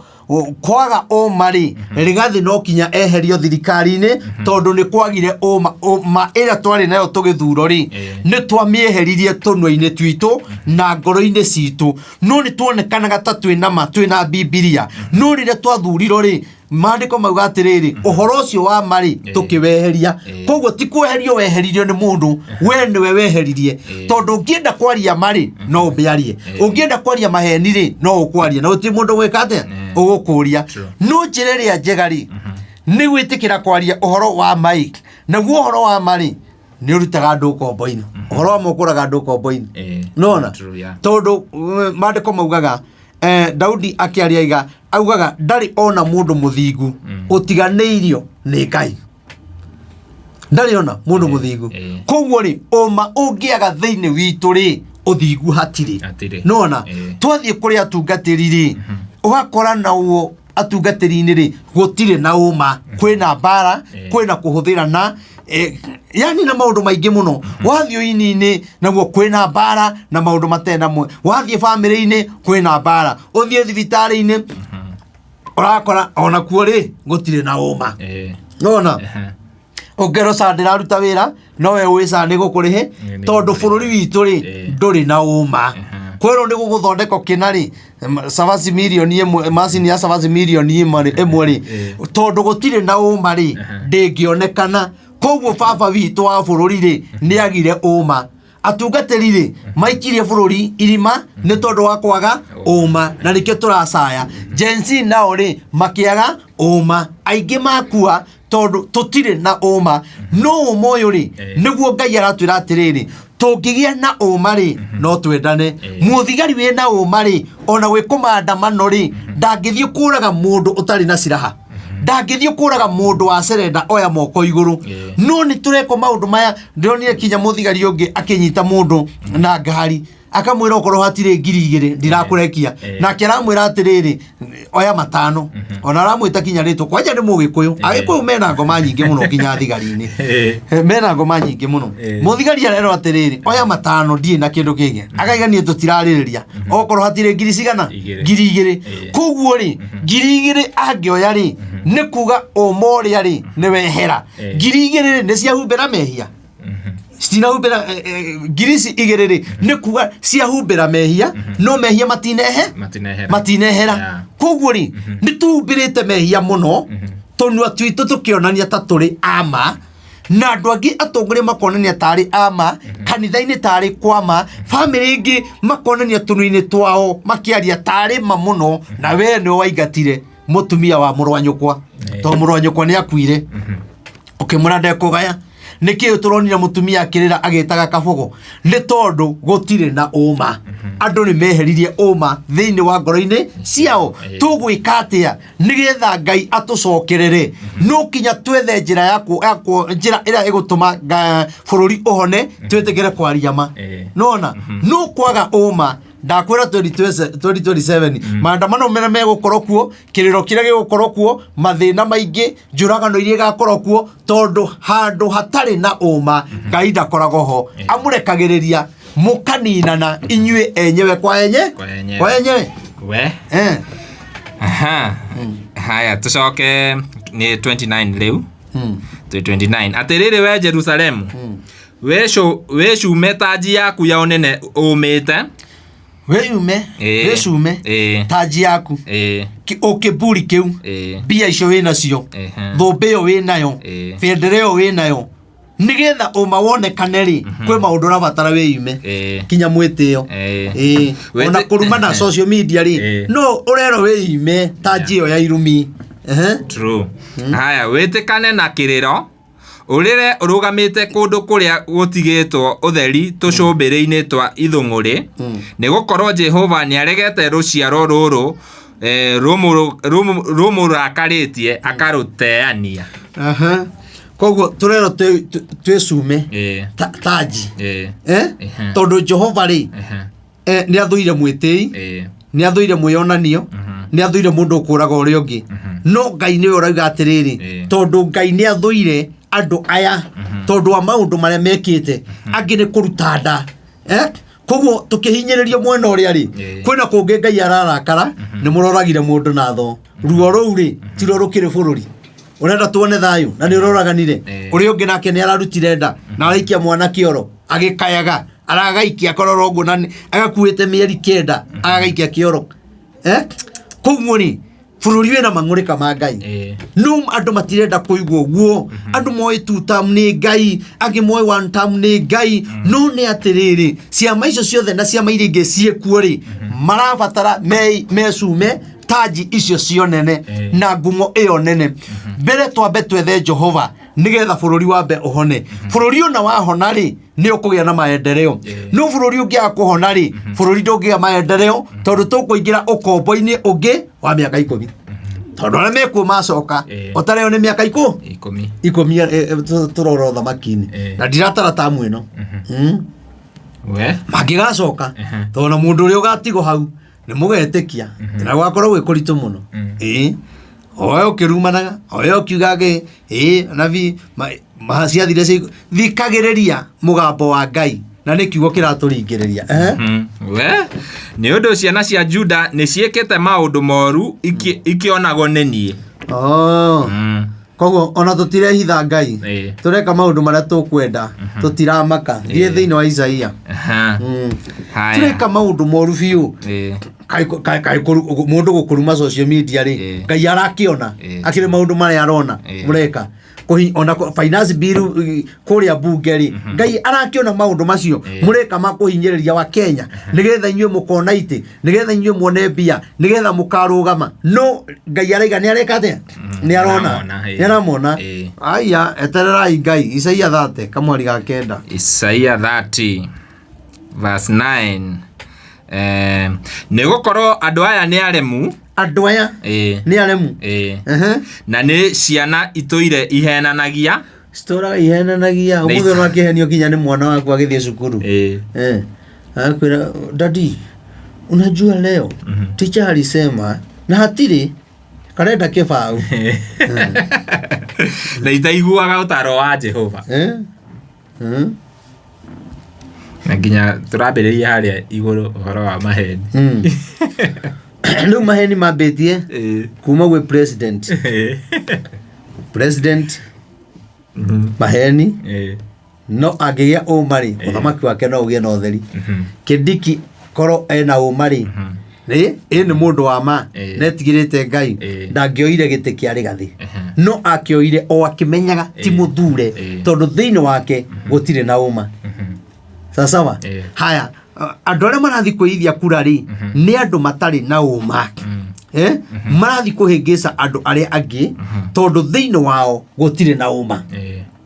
Kwaga ũma rĩ, Rigathi no kinya eherio thirikari-inĩ tondũ nĩ kwagire ũma. Ũma ĩrĩa twarĩ nayo tũgĩthuro rĩ, nĩ twamĩeheririe tũnua-inĩ twitũ na ngoro-inĩ citũ, no nĩ tuonekanaga ta twĩna ma, twĩna Bibilia, no rĩrĩa twathurirwo rĩ, maandĩko mauga atĩrĩrĩ, ũhoro ũcio wa ma rĩ, tũkĩweheria. Koguo ti kweherio weheririo nĩ mũndũ, we nĩwe weheririe. Tondũ ũngĩenda kwaria ma rĩ, no ũmĩarie, ũngĩenda kwaria maheni rĩ, no ũkwarie, na gũtirĩ mũndũ ũgwĩka atĩa, ũgũkũria. No njĩra ĩrĩa njega rĩ, nĩ gwĩtĩkĩra kwaria ũhoro wa ma ĩ. Naguo ũhoro wa ma rĩ, nĩ ũrutaga andũ ũkombo-inĩ. Ũhoro wa ma ũkũraga andũ ũkombo-inĩ. Nona True, yeah. tondũ maandĩko maugaga, Daudi akĩaria iga augaga ndarĩ ona mũndũ mũthingu ũtiganĩirio nĩ Ngai, ndarĩ ona mũndũ mũthingu. Koguo rĩ, ũma ũngĩaga thĩinĩ witũ rĩ, ũthingu hatirĩ. Hatirĩ. Nona twathiĩ kũrĩ atungatĩri rĩ, ũgakora nauo atungatĩri-inĩ rĩ, gũtirĩ na ũma, kwĩna mbara, kwĩna kũhũthĩra na yani na maũndũ maingĩ mũno. Wathiĩ ũini-inĩ naguo kwĩna mbara na maũndũ matarĩ na mwe. Wathiĩ bamĩrĩ-inĩ kwĩna mbara, ũthiĩ thibitarĩ-inĩ ũrakora onakuo rĩ gũtirĩ na ũma. Nona ũngerwo ca ndĩraruta wĩra no we ũĩ ca nĩ gũkũrĩhe, Nĩ tondũ gũkũrĩhe. bũrũri witũ rĩ ndũrĩ na ũma. Kwĩrwo nĩ gũgũthondekwo kĩna rĩ, cabaci mirioni ĩmwe, macini ya cabaci mirioni ĩmwe rĩ, tondũ gũtirĩ na ũma rĩ, ndĩngĩonekana. Koguo baba witũ wa bũrũri rĩ, nĩ agire ũma. Atungatĩri rĩ, maikirie bũrũri irima nĩ tondũ wa kwaga ũma, na nĩkĩo tũracaya. Gen Z nao rĩ, makĩaga ũma, aingĩ makua tondũ tũtirĩ na ũma. No ũma ũyũ rĩ, nĩguo Ngai aratwĩra atĩrĩrĩ, tũngĩgĩa na ũma rĩ, no twendane. Mũthigari wĩna ũma rĩ, ona gwĩ kũmaandamano rĩ, ndangĩthiĩ kũraga mũndũ ũtarĩ na silaha, ndangĩthiĩ kũraga mũndũ wa serenda oya moko igũrũ. No nĩ tũrekwo maũndũ maya. Ndĩronire kinya mũthigari ũngĩ akĩnyita mũndũ na ngari, akamwĩra okorwo hatirĩ 2000 ndirakũrekia. Nake aramwĩra atĩrĩrĩ, Oya matano, ona aramwĩta kinya rĩtwa kwanja nĩ Mũgĩkũyũ. Agĩkũyũ mena ngoma nyingĩ mũno kinya thigari-inĩ. Mena ngoma nyingĩ mũno. Mũthigari arerwo atĩrĩrĩ, oya matano, ndirĩ na kĩndũ kĩngĩ. Akaiga niĩ tũtirarĩrĩria okorwo hatirĩ ngiri cigana. Igĩrĩ. 2000. Koguo rĩ, 2000 angĩoya rĩ, nĩ kuga ũma ũrĩa rĩ nĩ wehera. 2000 rĩ, nĩ ciahumbĩra mehia? Citinahumbĩra. Ngiri ici igĩrĩ rĩ, nĩ kuga ciahumbĩra mehia, no mehia matinehe. Matinehera. Matinehera. Koguo rĩ, nĩ tũhumbĩrĩte mehia mũno tũnua twitũ, tũkĩonania ta tũrĩ ama na andũ angĩ, atongoria makonania tarĩ ama kanitha-inĩ, tarĩ kwama bamĩrĩ ĩngĩ, makonania tũnua-inĩ twao makĩaria tarĩ ma mũno, na we nĩwe waingatire mũtumia wa mũrũ wa nyũkwa, tondũ mũrũ wa nyũkwa nĩ akuire, ũkĩmwĩra ndekũgaya. Nĩkĩ tũronire mũtumia akĩrĩra agĩtaga kabogo? Nĩ tondũ gũtirĩ na ũma. Andũ nĩ meheririe ũma thĩinĩ wa ngoro-inĩ ciao. Tũgwĩka atĩa nĩgetha Ngai atũcokerere? No kinya twethe njĩra ya njĩra ĩrĩa ĩgũtũma bũrũri ũhone, twĩtĩkĩre kwaria ma. Nona no kwaga ũma, ndakwĩra 2027 maandamano marĩa megũkorwo kuo, kĩrĩro kĩrĩa gĩgũkorwo kuo, mathĩna maingĩ, njũragano iria igakorwo kuo, tondũ handũ hatarĩ na ũma Ngai ndakoragwo ho. Amũrekagĩrĩria mũkaninana inyuĩ enyewe kwa enye. Kwa enyewe. Kwa enyewe. We. Aha. Haya, tũcoke nĩ 29 rĩu. Twĩ 29. Atĩrĩrĩ we Jerusalemu, wĩcume tanji yaku ya ũnene ũmĩte. Wĩyume. Wĩcume tanji yaku. Ũkĩmburi kĩu, mbia icio wĩ nacio, thũmbĩ ĩyo wĩ nayo, bendera ĩyo wĩ nayo, nĩgetha ũma wonekane rĩ, kwĩ maũndũ ũrabatara wĩyume, kinya mwĩtĩo. Ona kũruma na social media rĩ, no ũrerwo wĩyume tanji ĩyo ya irumi. True. Haya, wĩtĩkane na kĩrĩro, ũrĩre ũrũgamĩte kũndũ kũrĩa gũtigĩtwo ũtheri tũcũmbĩrĩ-inĩ twa ithũng'ũrĩ, nĩ gũkorwo Jehova nĩaregete rũciaro rũrũ rũmũrakarĩtie, akarũteania. Aha. Koguo tũrerwo twĩcume tanji. Eh? Tondũ Jehova rĩ, nĩ athũire mwĩtĩi, nĩ athũire mwĩyonanio, nĩ athũire mũndũ ũkũraga ũrĩa ũngĩ. No Ngai nĩwe ũrauga atĩrĩrĩ, tondũ Ngai nĩ athũire andũ aya tondũ wa maũndũ marĩa mekĩte, angĩ nĩ kũruta nda, eh? Koguo tũkĩhinyĩrĩrio mwena ũrĩa rĩ, kwĩna kũngĩ Ngai ararakara nĩ mũroragire mũndũ na tho ruo rũu rĩ, tiro rũkĩrĩ bũrũri ũrenda tuone thayũ na nĩ ũroraganire. Ũrĩa ũngĩ nake nĩ ararutire nda na araikia mwana kĩoro agĩkayaga, aragaikia korora ũguo na agakuĩte mĩeri 9, agagaikia kĩoro, eh? Koguo rĩ, bũrũri wĩna mang'ũrĩka ma Ngai. No andũ matirenda kũigua ũguo. Andũ moĩ two term nĩ Ngai, angĩ moĩ one term nĩ Ngai. No nĩ atĩrĩrĩ, ciama icio ciothe na ciama iria ingĩ ciĩkuo rĩ, marabatara mecume tanji icio cio nene na ngumo ĩyo nene. Mbere twambe twethe Jehova nĩgetha bũrũri wambe ũhone. Bũrũri ona wahona rĩ, nĩ ũkũgĩa na maendeleo. No bũrũri ũngĩaga kũhona rĩ, bũrũri ndũngĩgĩa maendeleo, tondũ tũkũingĩra ũkombo-inĩ ũngĩ wa mĩaka 10, tondũ arĩa mekuo macoka ũtareo nĩ mĩaka ikũ 10. 10, tũrora ũthamaki-inĩ. Na ndiratara tamu ĩno. We. Mangĩgacoka, tondũ na mũndũ ũrĩa ũgatigwo hau nĩ mũgetĩkia na gwakorwo gwĩ kũritũ mũno. Ĩĩ, owe ũkĩrumanaga, owe ũkiuga gĩ ĩĩ nabii ciathire thikagĩrĩria mũgambo wa Ngai, na nĩ kiugo kĩratũringĩrĩria. We nĩ ũndũ ciana cia Juda nĩ ciĩkĩte maũndũ moru ikĩonagwo nĩ niĩ. Oh. Koguo ona tũtirehitha Ngai, tũreka maũndũ marĩa tũkwenda, tũtiramaka. Thiĩ thĩinĩ wa Isaia. Haya. Tũreka maũndũ moru biũ. Kaĩ mũndũ gũkũruma social media rĩ, Ngai arakĩona? Akĩrĩ maũndũ marĩa arona mũreka. Ona finance bill kũrĩa bunge rĩ, Ngai arakĩona maũndũ macio mũreka ma kũhinyĩrĩria wa Kenya, nĩgetha inyuĩ mũkona itĩ, nĩgetha inyuĩ muone mbia, nĩgetha mũkarũgama? No Ngai araiga nĩ areka atĩa? Nĩ arona. Aramona, Nĩ aramona. Aya, etererai Ngai. Isaia 30 kamwari ga kenda. Isaia 30 verse 9, nĩ gũkorwo andũ aya nĩ aremu. Andũ aya nĩ aremu. Na nĩ ciana itũire ihenanagia. Citũraga ihenanagia. Ũmũthĩ ona kĩhenio kinya nĩ mwana waku agĩthiĩ cukuru. Agakwĩra, "Daddy, unajua leo teacher alisema." Na hatirĩ karenda kĩbaũ. Na itaiguaga ũtaro wa Jehova. Eh? Mm. Na nginya tũrambĩrĩria harĩa igũrũ ũhoro wa maheni. Rĩu maheni mambĩtie kuma gwĩ president. President maheni no angĩgĩa ũma rĩ, ũthamaki wake no ũgĩe na ũtheri. Kindiki korwo ena ũma rĩ, ĩ ĩ nĩ mũndũ wa ma netigĩrĩte Ngai, ndangĩoire gĩtĩ kĩa Rigathĩ, no akĩoire o akĩmenyaga ti mũthure, tondũ thĩinĩ wake gũtirĩ na ũma. Sawasawa. Haya, andũ arĩa marathiĩ kwĩithia kura rĩ, nĩ andũ matarĩ na ũma. Eh? Marathiĩ kũhĩngĩca andũ arĩa angĩ tondũ thĩinĩ wao gũtirĩ na ũma.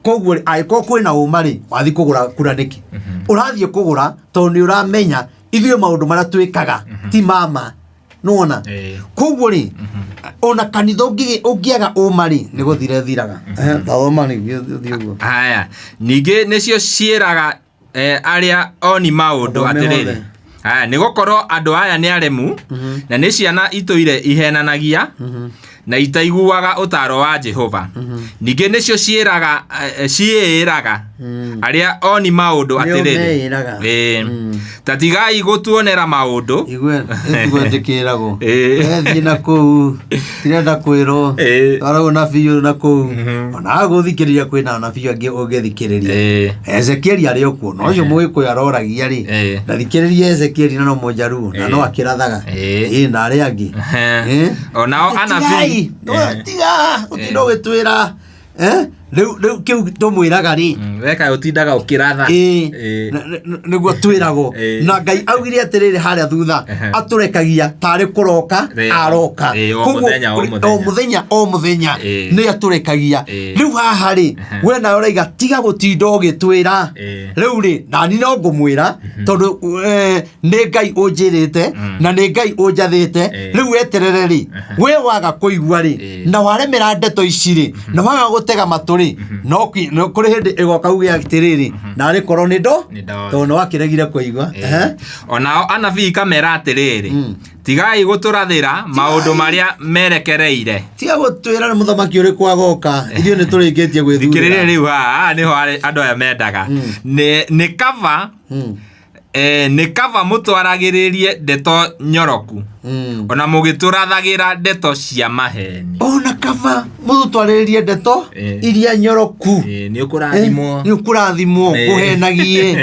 Koguo rĩ, angĩkorwo kwĩna ũma rĩ, wathiĩ kũgũra kura nĩkĩ? Ũrathiĩ kũgũra tondũ nĩ ũramenya ithuĩ maũndũ marĩa twĩkaga ti mama nĩwona. Koguo rĩ, ona kanitha ũngĩaga ũma rĩ, nĩ gũthira ĩthiraga. Thoma rĩ, thiĩ ũguo. Haya, ningĩ nĩcio ciĩraga arĩa oni maũndũ Thome atĩrĩrĩ, mothe. Haya, nĩ gũkorwo andũ aya nĩ aremu na nĩ ciana itũire ihenanagia na itaiguaga ũtaaro wa Jehova. Ningĩ nĩcio ciĩraga arĩa oni maũndũ Nĩo atĩrĩrĩ, meĩraga. Ta tigai gũtuonera maũndũ. Igue ĩtigwetĩkĩragwo. Ethiĩ na kũu, tirenda kwĩrwo. Twaragwo na biũ na kũu. Ona agũthikĩrĩria kwĩna anabii angĩ ũngĩthikĩrĩria. Ezekieli arĩ o kuo, na ũcio Mũgĩkũyũ aroragia rĩ, ndathikĩrĩria Ezekieli na no Mũjaruo, na no akĩrathaga. Na arĩa angĩ. Onao anabii. Tigai, tiga, ũtinda ũgĩtwĩra. Rĩu rĩu kĩu tũmwĩraga rĩ, Weka ũtindaga ũkĩratha. Nĩguo twĩragwo. Na Ngai augire atĩrĩrĩ harĩa thutha, atũrekagia tarĩ kũroka aroka. O Koguo, mũthenya, o mũthenya. O mũthenya, o mũthenya nĩ atũrekagia. Rĩu haha rĩ, we nawe ũraiga tiga gũtinda ũgĩtwĩra. Rĩu rĩ, nani no ngũmwĩra tondũ nĩ Ngai ũnjĩrĩte na nĩ Ngai ũnjathĩte. Rĩu weterere rĩ, we waga kũigua rĩ, na waremera ndeto ici rĩ, na waga gũtega matũ rĩ, no kũrĩ hĩndĩ ĩgoka uge atĩrĩrĩ, narĩ korwo nĩ ndo, Nĩ ndo. tondũ nĩ wakĩregire kũigua. Onao anabii kamera atĩrĩrĩ, tigai gũtũrathĩra maũndũ marĩa merekereire. Tiga gũtwĩra nĩ mũthamaki ũrĩkũ agoka, ithuĩ nĩ tũrĩkĩtie gwĩthurĩra. Thikĩrĩria rĩu haha, haha nĩho andũ aya mendaga. Nĩ kaba, nĩ kaba mũtwaragĩrĩrie ndeto nyoroku, ona mũgĩtũrathagĩra ndeto cia maheni. Ona kaba mũtũtwarĩrĩrie ndeto iria nyoroku. Nĩ ũkũrathimwo. Nĩ ũkũrathimwo, kũhenagie.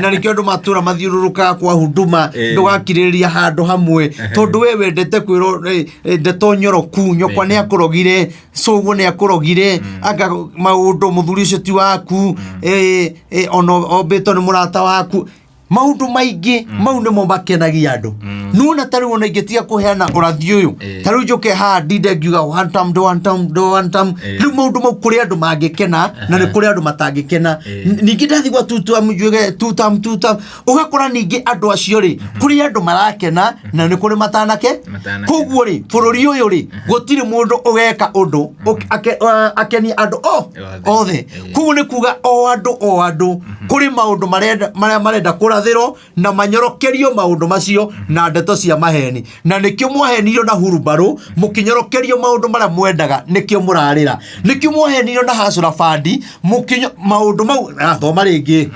Na nĩkĩo andũ matũra mathiũrũrũkaga kwa huduma, ndũgakirĩrĩria handũ hamwe, tondũ we wendete kwĩrwo ndeto nyoroku, nyokwa nĩ akũrogire, cũguo nĩ akũrogire, anga maũndũ mũthuri ũcio ti waku, ona ombĩtwo nĩ mũrata waku. Maũndũ maingĩ mau nĩmo makenagia andũ. Nĩwona ta rĩu ona ingĩtiga kũheana ũrathi ũyũ, ta rĩu njũke haha ndinde ngiuga one time, do one time, do one time. Rĩu maũndũ mau kũrĩ andũ mangĩkena na nĩ kũrĩ andũ matangĩkena. Ningĩ ndathiĩ gwa two term njuge two term, two term, ũgakora ningĩ andũ acio rĩ, kũrĩ andũ marakena na nĩ kũrĩ matanake. Matanakena. Koguo rĩ, bũrũri ũyũ rĩ, gũtirĩ mũndũ ũgeka ũndũ akenie andũ Othe. othe. Koguo nĩ kuga o andũ o andũ kũrĩ maũndũ marĩa marenda kũrathĩrwo na manyorokerio maũndũ macio na ndeto cia maheni, na nĩkĩo mwahenirio na hurumbarũ mũkĩnyorokerio maũndũ marĩa mwendaga, nĩkĩo mũrarĩra, nĩkĩo mwahenirio na hacũra bandi mũkĩnyo maũndũ mau. Thoma rĩngĩ,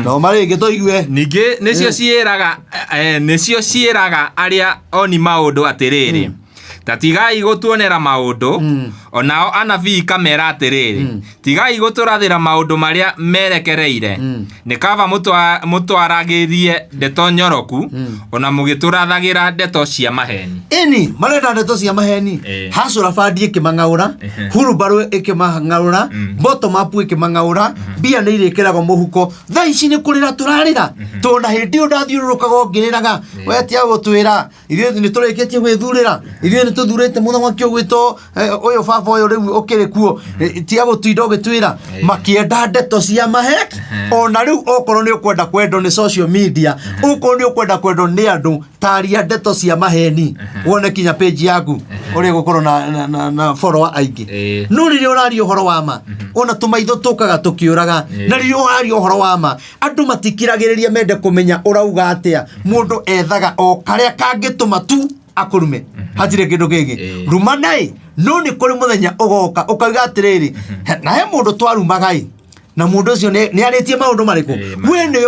thoma rĩngĩ tũigue. Ningĩ nĩcio nĩcio ciĩraga arĩa oni maũndũ atĩrĩrĩ, ta tigai gũtuonera maũndũ. Onao anabii kamera atĩrĩrĩ, tigai gũtũrathĩra maũndũ marĩa merekereire. Nĩ kaba mũtwaragĩrie ndeto nyoroku, ona mũgĩtũrathagĩra ndeto cia maheni. Ĩni marenda ndeto cia maheni. Hacũra bandi ĩkĩmang'aũra, hurumbarũ ĩkĩmang'aũra, bottom up ĩkĩmang'aũra, mbia nĩ irĩkĩragwo mũhuko. Thaa ici nĩ kũrĩra tũrarĩra, tondũ na hĩndĩ ĩyo ndathiũrũrũkaga ngĩrĩraga, we tiga gũtwĩra ithuĩ nĩ tũrĩkĩtie gwĩthurĩra, ithuĩ nĩ tũthurĩte mũthamaki ũgwĩtwo ũyũ baba ũyũ rĩu ũkĩrĩ kuo, tiga gũtinda ũgĩtwĩra. Makĩenda ndeto cia mahe. Ona rĩu okorwo nĩ ũkwenda kwendwo nĩ social media, okorwo nĩ ũkwenda kwendwo nĩ andũ, taria ndeto cia maheni, wone kinya page yaku ũrĩa ĩgũkorwo na follower aingĩ. No rĩrĩa ũraria ũhoro wa ma, ona tũmaitho tũkaga tũkĩũraga. Na rĩrĩa ũraria ũhoro wa ma, andũ matikiragĩrĩria mende kũmenya ũrauga atĩa. Mũndũ ethaga o karĩa kangĩtũma tu. Akũrume hatirĩ kĩndũ kĩngĩ. Rumana ĩ, no nĩ kũrĩ mũthenya ũgoka ũkauga atĩrĩrĩ, na he mũndũ twarumaga ĩ, na mũndũ ũcio nĩ arĩtie maũndũ marĩkũ? We nĩ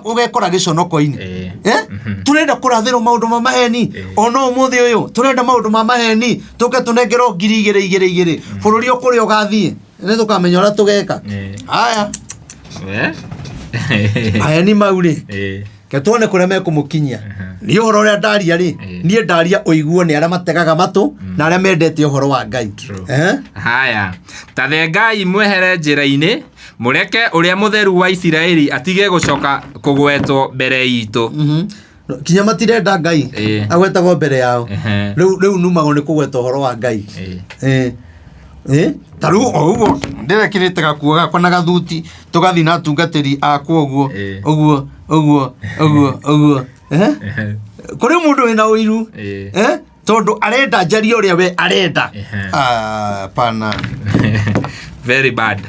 ũgekora gĩconoko-inĩ. Eh? Tũrenda kũrathĩrwo maũndũ ma maheni ona ũmũthĩ ũyũ, tũrenda maũndũ ma maheni tũke tũnengerwo 2,000 igĩrĩ igĩrĩ. Bũrũri ũkũrĩa ũgathiĩ nĩ tũkamenya ũrĩa tũgeka. Aya maheni mau rĩ, ke tuone kũrĩa mekũmũkinyia. Niĩ ũhoro ũrĩa ndaria rĩ, niĩ ndaria ũiguo nĩ arĩa mategaga matũ na arĩa mendete ũhoro wa Ngai. True. Haya, ta thengai mwehere njĩra-inĩ, mũreke Ũrĩa Mũtheru wa Isiraeli atige gũcoka kũgwetwo mbere itũ. Kinya matirenda Ngai agwetagwo mbere yao. Rĩu numagwo nĩ kũgweta ũhoro wa Ngai. Ta rĩu o ũguo ndĩrekĩrĩte gakuo gakwa na gathuti, tũgathiĩ na atungatĩri akwa ũguo, ũguo ũguo ũguo ũguo. Kũrĩ mũndũ wĩna ũiru. Tondũ arenda njarie ũrĩa we arenda. Ah, pana. Very bad,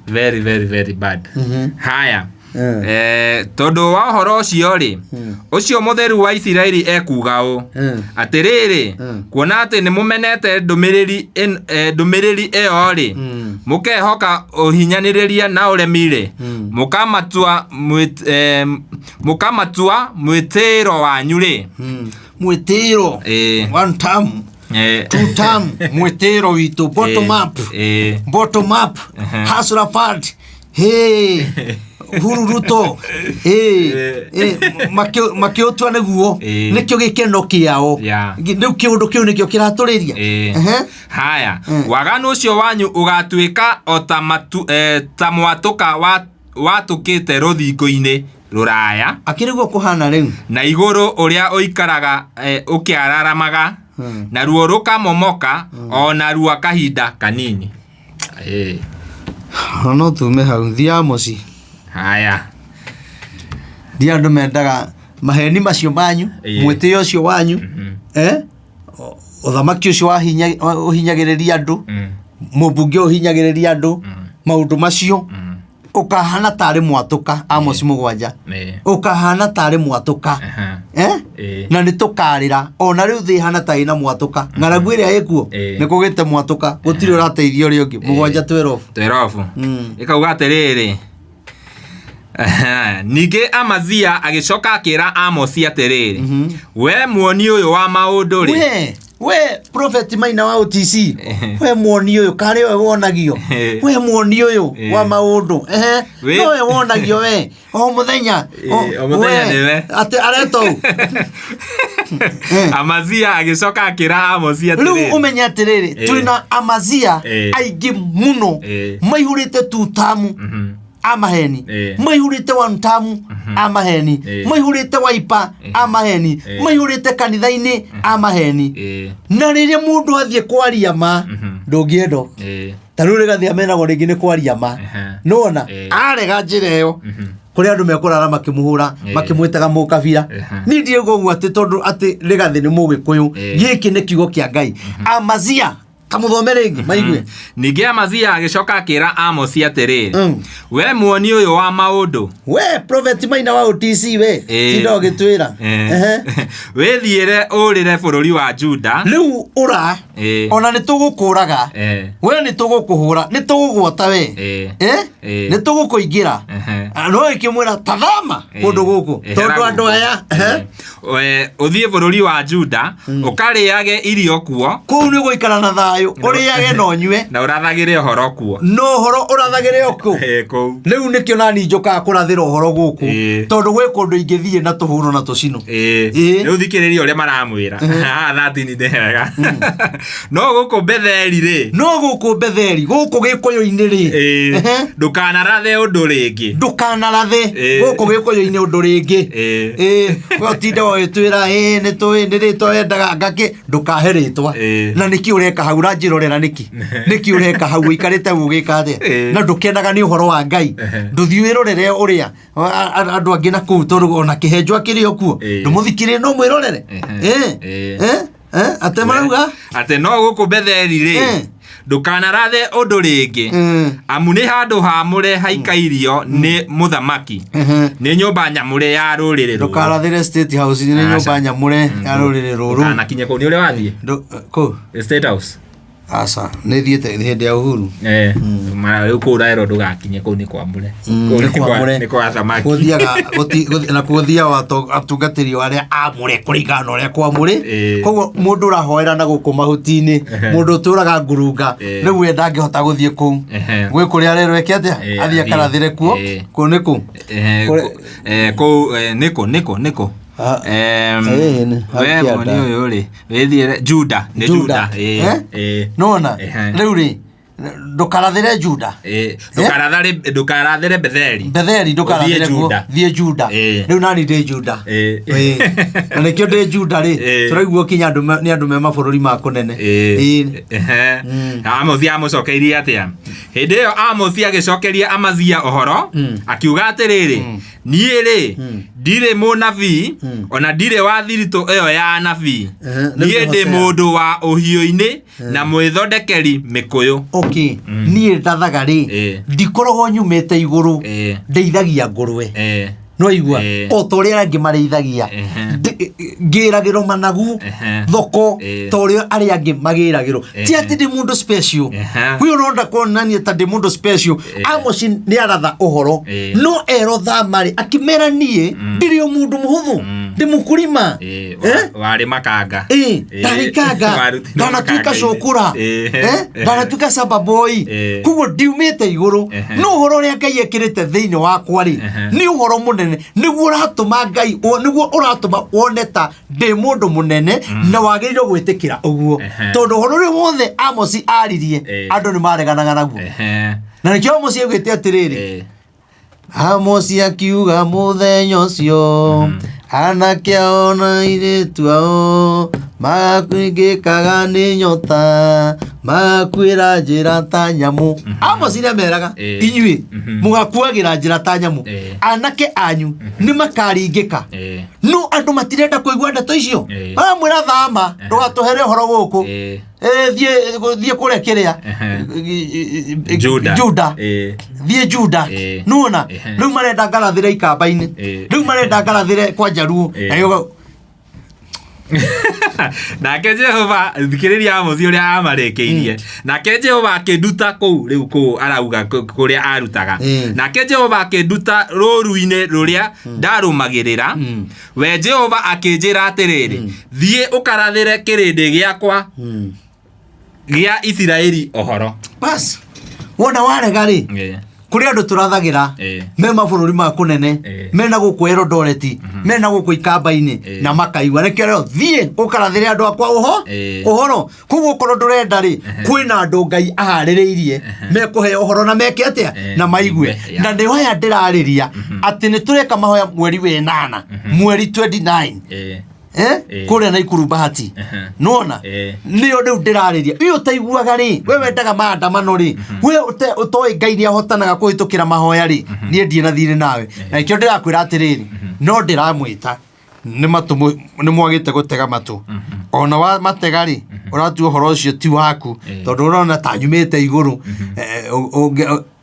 very very very bad. Haya. Tondũ wa ũhoro ũcio rĩ, ũcio Mũtheru wa Isiraeli ekuuga ũũ, atĩrĩrĩ, kuona atĩ nĩ mũmenete ndũmĩrĩri ĩyo rĩ, mũkehoka ũhinyanĩrĩria na ũremi rĩ, mũkamatua mwĩtĩĩro wanyu rĩ. Mwĩtĩĩro. One term, two term, mwĩtĩĩro witũ bottom up. Bottom up. Hustler Fund, hey, Uhuru Ruto, hey, hey, makĩũtua nĩguo nĩkĩo gĩkeno kĩao. Rĩu kĩũndũ kĩu nĩkĩo kĩratũrĩria. Haya, waganu ũcio wanyu ũgatuĩka o ta ta mwatũka watũkĩte rũthingo-inĩ rũraya. Akĩrĩ guo kũhana rĩu. Na igũrũ ũrĩa ũikaraga ũkĩararamaga, naruo rũkamomoka o narua kahinda kanini. No tume hau thiĩ Amosi. Haya. Ndia andũ mendaga maheni macio manyu, mwĩtĩo ũcio wanyu, ũthamaki ũcio ũhinyagĩrĩria andũ, mũmbunge ũhinyagĩrĩria andũ, maũndũ macio ũkahana tarĩ mwatũka. Amos 7, ũkahana tarĩ mwatũka. Na nĩ tũkarĩra ona rĩu thĩ ĩhana ta ĩna mwatũka, ng'aragu ĩrĩa ĩkuo nĩ kũgĩte mwatũka, gũtirĩ ũrateithia ũrĩa ũngĩ. 7:12. 12. Ĩkauga atĩrĩrĩ, ningĩ Amazia agĩcoka akĩra Amosi atĩrĩrĩ, we muoni ũyũ wa maũndũ rĩ, We prophet Maina wa OTC, we muoni ũyũ, karĩ we wonagio, we muoni ũyũ wa maũndũ, no we wonagio we o mũthenya. O mũthenya nĩwe. Atĩ aretwo ũũ. Amazia agĩcoka akĩra Amosi Rĩu atĩrĩrĩ, ũmenye atĩrĩrĩ, twĩna Amazia aingĩ mũno maihũrĩte tutamu a maheni, maihũrĩte wantamu a maheni, maihũrĩte waipa a maheni, maihũrĩte kanitha-inĩ a maheni. Na rĩrĩa mũndũ athiĩ kwaria ma, ndũngĩendwo. Ta rĩu rĩgathia menagwo rĩngĩ nĩ kwaria ma. Nĩwona arega njĩra ĩyo, kũrĩ andũ mekũrara makĩmũhũra, makĩmwĩtaga mũkabira. Niĩ ndiauga ũguo atĩ tondũ atĩ Rĩgathĩ nĩ mũgĩkũyũ. Gĩkĩ nĩ kiugo kĩa Ngai. Amazia, kamũthome rĩngĩ maigue. Ningĩ Amazia agĩcoka akĩra Amosi atĩrĩrĩ, we muoni ũyũ wa maũndũ, we prophet Maina wa OTC, we tinda ũgĩtwĩra. Wĩthiĩre ũrĩre bũrũri wa Juda. Rĩu ũra ona nĩ tũgũkũraga. We nĩ tũgũkũhũra, nĩ tũgũgwata we. Nĩ tũgũkũingĩra. No ĩkĩmwĩra tathama kũndũ gũkũ tondũ andũ gũkũ. aya. Ũthiĩ bũrũri wa Juda ũkarĩage irio kuo. Kũu nĩ ũgũikara na thayũ, ũrĩage na ũnyue. Na ũrathagĩre ũhoro kuo. No ũhoro ũrathagĩre o kũu. Kũu. Rĩu nĩkĩo nani njũkaga kũrathĩra ũhoro gũkũ, tondũ gwĩ kũndũ ingĩthiĩ na tũhũrwo na tũcinwo. Rĩu thikĩrĩria ũrĩa maramwĩra haha 13 nĩ hega. No gũkũ Betheli rĩ, no gũkũ Betheli, gũkũ gĩkũyũ-inĩ rĩ, ndũkanarathe ũndũ rĩngĩ. Ndũkanarathe gũkũ gĩkũyũ-inĩ ũndũ rĩngĩ. We ũtinde ũgĩtwĩra ĩ nĩ tũĩ nĩ rĩtwa wendaga ngakĩ, ndũkahe rĩtwa. Na nĩkĩ ũreka hau, ũranjĩrorera nĩkĩ, nĩkĩ ũreka hau, ũikarĩte hau ũgĩka atĩa? Na ndũkenaga nĩ ũhoro wa Ngai. Ndũthiĩ wĩrorere ũrĩa andũ angĩ na kũu, tondũ ona kĩhenjo akĩrĩ o kuo. Ndũmũthikĩrĩrie no mwĩrorere. Atĩ marauga Atĩ no gũkũ Betheli rĩ, Ndũkanarathe ũndũ rĩngĩ, amu nĩ handũ haamũre haikairio nĩ mũthamaki, nĩ nyũmba nyamũre ya rũrĩrĩ rũrũ. Ndũkarathĩre State House, nĩ nyũmba Aca. nyamũre ya rũrĩrĩ rũrũ. Ndũkanakinye kũu. Nĩ ũrĩa wathiĩ Kũ? State House? Aca, nĩ thiĩte hĩndĩ ya Uhuru. Rĩu kũu ũraerwo ndũgakinye kũu, nĩ kwamũre. Kũu Nĩ kwamũre. nĩ kwa thamaki. Gũthiaga na gũthiaga atungatĩri arĩa amũre kũringana na ũrĩa kwamũre. Koguo mũndũ ũrahoera na gũkũ mahuti-inĩ, mũndũ ũtũraga ngurunga, rĩu we ndangĩhota gũthiĩ kũu. Gwĩ kũrĩa arerwo eke atĩa? Athiĩ. Athiĩ akarathĩre kuo. Kũu nĩ kũ? Kũu nĩkũ nĩkũ nĩkũ? Ah, nĩ, hau We kĩanda. mwoni ũyũ rĩ, wĩthiĩre Juda, nĩ Juda. Eh? Nona rĩu rĩ, ndũkarathĩre Juda. Ndũkarathĩre Betheli. Betheli ndũkarathĩre Ũthiĩ kuo. Juda. Thiĩ Juda. Rĩu nani ndĩ Juda. Na nĩkĩo ndĩ Juda rĩ, tũraiguo kinya andũ nĩ andũ me mabũrũri ma kũnene. Amosi amũcokeirie atĩa? Hĩndĩ ĩyo Amosi agĩcokeria Amazia ũhoro, akiuga atĩrĩrĩ, niĩ rĩ, ndirĩ mũnabii, ona ndirĩ wa thiritũ ĩyo ya anabii. Rĩu Niĩ nĩ ndĩ Hosea. mũndũ wa ũhiũ-inĩ na mwĩthondekeri mĩkũyũ. Okay, niĩ ndathaga rĩ, ndikoragwo nyumĩte igũrũ, ndeithagia ngũrwe. No igua o ta ũrĩa angĩ marĩithagia. Ngĩragĩrwo managu thoko ta ũrĩa arĩa angĩ magĩragĩrwo. Ti atĩ ndĩ mũndũ special. Kwĩ ũronda kuonania ta ndĩ mũndũ special. Amosi nĩ aratha ũhoro, no erwo thama rĩ, akĩmera niĩ ndirĩ o mũndũ mũhũthũ, ndĩ mũkũrima. Warĩ makanga. Ndarĩ kanga, Warutirwo ndanatuĩka makanga-inĩ. cũkũra. Ndanatuĩka samba boy. Koguo ndiumĩte igũrũ, no ũhoro ũrĩa Ngai ekĩrĩte thĩinĩ wakwa rĩ, nĩ ũhoro mũnene, nĩguo ũratũma Ngai nĩguo ũratũma wone ta ndĩ mũndũ mũnene na wagĩrĩirwo gwĩtĩkĩra ũguo, tondũ ũhoro ũrĩa wothe Amosi aririe, andũ nĩ mareganaga naguo. Na nĩkĩo Amosi augĩte atĩrĩrĩ, Amosi akiuga mũthenya ũcio, anake ao na airĩtu ao magakuingĩkaga nĩ nyota, magakuĩra njĩra ta nyamũ. Amosi nĩ ameraga, inyuĩ mũgakuagĩra njĩra ta nyamũ, anake anyu nĩ makaringĩka. No andũ matirenda kũigua ndeto icio. Maramwĩra thama, ndũgatũhere ũhoro gũkũ. Thiĩ thiĩ kũrĩa kĩrĩa Juda. Juda. Thiĩ Juda. Nĩwona? Rĩu marenda ngarathĩre ikamba-inĩ, rĩu marenda ngarathĩre kwa Njaruo. Na nĩguo- Nake Jehova, thikĩrĩria Amosi ũrĩa amarĩkĩirie. Nake Jehova akĩnduta kũu, rĩu kũu arauga kũrĩa arutaga. Nake Jehova akĩnduta rũũru-inĩ rũrĩa ndarũmagĩrĩra. We Jehova akĩnjĩra atĩrĩrĩ, thiĩ ũkarathĩre kĩrĩndĩ gĩakwa gĩa Isiraeli ũhoro. Bas, wona warega rĩ, kũrĩ andũ tũrathagĩra me mabũrũri ma kũnene, mena gũkũ Eldoret, mena gũkũ ikamba-inĩ, na makaigua. Nĩkĩo rĩo thiĩ ũkarathĩre andũ akwa ũho ũhoro. Koguo okorwo ndũrenda rĩ, kwĩna andũ Ngai aharĩrĩirie mekũheo ũhoro na meke atĩa? Na maigue. Na nĩo aya ndĩrarĩria atĩ nĩ tũreka mahoya mweri wa ĩnana, mweri 29, kũrĩa Naikuru Bahati. Nĩwona? Nĩo rĩu ndĩrarĩria. Ũyũ ũtaiguaga rĩ, we wendaga maandamano rĩ, we ũtoĩ Ngai nĩ ahotanaga kũhĩtũkĩra mahoya rĩ, niĩ ndirĩ na thirĩ nawe. Na nĩkĩo ndĩrakwĩra atĩrĩrĩ, no ndĩramwĩta nĩ matũ nĩ mwagĩte gũtega matũ. Ona wa matega rĩ, ũratua ũhoro ũcio ti waku, tondũ ũrona ta nyumĩte igũrũ.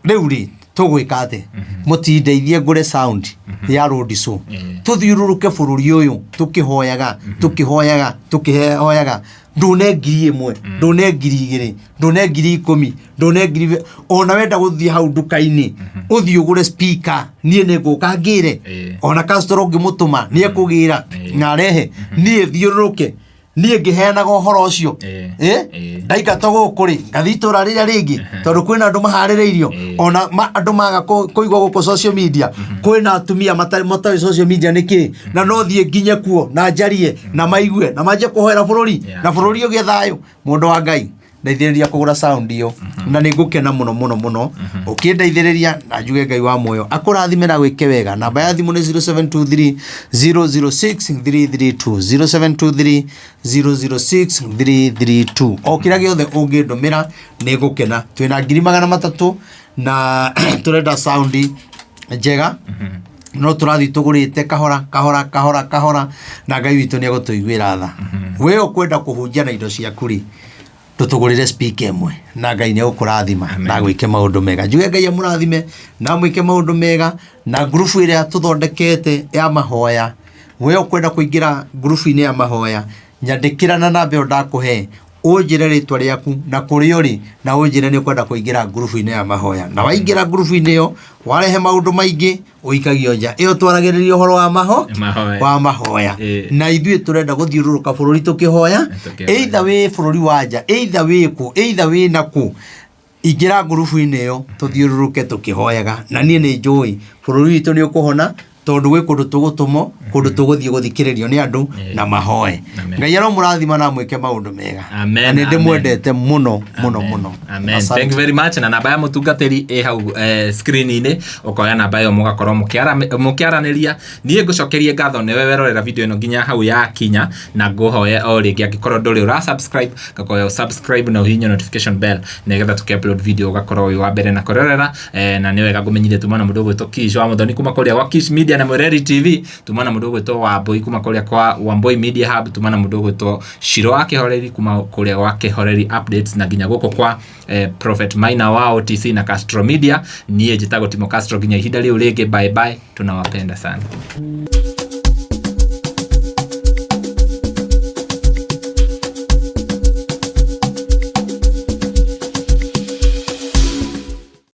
Rĩu rĩ, tũgwĩka atĩa? Mũtindeithie ngũre sound ya road show, tũthiũrũrũke bũrũri ũyũ tũkĩhoyaga, tũkĩhoyaga, tũkĩhoyaga. Ndũne 1,000, ndũne 2,000, ndũne 10,000, ndũne ngiri. Ona wenda gũthiĩ hau nduka-inĩ, ũthiĩ ũgũre speaker, niĩ nĩ ngũka ngĩre. Ona customer ũngĩmũtũma nĩ ekũgĩra na arehe. Niĩ thiũrũrũke niĩ ngĩheanaga ũhoro ũcio. Ndaingatwo gũkũ rĩ, ngathiĩ itũra rĩrĩa rĩngĩ, tondũ kwĩna andũ maharĩrĩirio. Ona andũ maga kũigua gũkũ social media, kwĩna atumia matarĩ social media nĩkĩ, na no thiĩ nginye kuo na njarie na maigue na manjie kũhoera bũrũri, na bũrũri ũgĩe thayũ. Mũndũ wa Ngai, ndeithĩrĩria kũgũra sound ĩyo, na nĩ ngũkena mũno mũno mũno ũkĩndeithĩrĩria, na njuge Ngai wa muoyo akũrathime na gwĩke wega. Namba ya thimũ nĩ 0723 006 332, 0723 006 332. O kĩrĩa gĩothe ũngĩndũmĩra nĩ ngũkena. Twĩna 300,000 na tũrenda sound njega, no tũrathiĩ tũgũrĩte kahora kahora kahora kahora, na Ngai witũ nĩ egũtũiguĩra tha. We ũkwenda kũhunjia na indo ciaku rĩ, Tũtũgũrĩre speaker ĩmwe na Ngai nĩ egũkũrathima na agwĩke maũndũ mega. Njuge Ngai amũrathime na amwĩke maũndũ mega. Na ngurubu ĩrĩa tũthondekete ya mahoya, we ũkwenda kũingĩra ngurubu-inĩ ya mahoya, nyandĩkĩra na namba ĩyo ndakũhe, ũnjĩre rĩtwa rĩaku na kũrĩa ũrĩ, na ũnjĩre nĩ ũkwenda kũingĩra ngurubu-inĩ ya mahoya. Na waingĩra ngurubu-inĩ ĩyo, warehe maũndũ maingĩ, ũikagio nja. Ĩyo twaragĩrĩria ũhoro wa maho Mahoya. wa mahoya. Ĩĩ. Na ithuĩ tũrenda gũthiũrũrũka bũrũri tũkĩhoya, Tũkĩhoya. either wĩ bũrũri wa nja, either wĩ kũ, either wĩ na kũ, ingĩra ngurubu-inĩ ĩyo tũthiũrũrũke tũkĩhoyaga. Na niĩ nĩ njũĩ bũrũri witũ nĩ ũkũhona, tondũ gwĩ kũndũ tũgũtũmwo, kũndũ tũgũthiĩ gũthikĩrĩrio nĩ andũ na mahoe. Amen. Ngai aromũrathima na amwĩke maũndũ mega. Amen, Na nĩ amen. ndĩmwendete mũno mũno mũno. Amen. Asante. Thank you very much. Na namba ya mũtungatĩri ĩ hau screen-inĩ, ũkoya namba ĩyo mũgakorwo mũkĩaranĩria. Niĩ ngũcokerie ngatho nĩwe werorera video ĩno nginya hau yakinya, na ngũhoye o rĩngĩ angĩkorwo ndũrĩ ũra subscribe, ngakũhoya ũ subscribe na ũhihinye notification bell nĩgetha tũkĩ upload video ũgakorwo wĩ wa mbere na kwĩrorera. Na nĩ wega ngũmenyithie tuma na mũndũ ũgwĩtwo Kish wa Muthoni kuma kũrĩa gwa Kish Media na Mwereri TV, tuma na mũndũ ũgwĩtwo Wambui kuma kũrĩa kwa Wambui Media Hub, tuma na mũndũ ũgwĩtwo Shiro wa Kĩhoreri kuma kũrĩa gwa Kĩhoreri Updates, na nginya gũkũ kwa Prophet Maina wa OTC na Castro Media. Niĩ njĩtagwo Timo Castro, nginya ihinda rĩu rĩngĩ, bye bye, tunawapenda sana.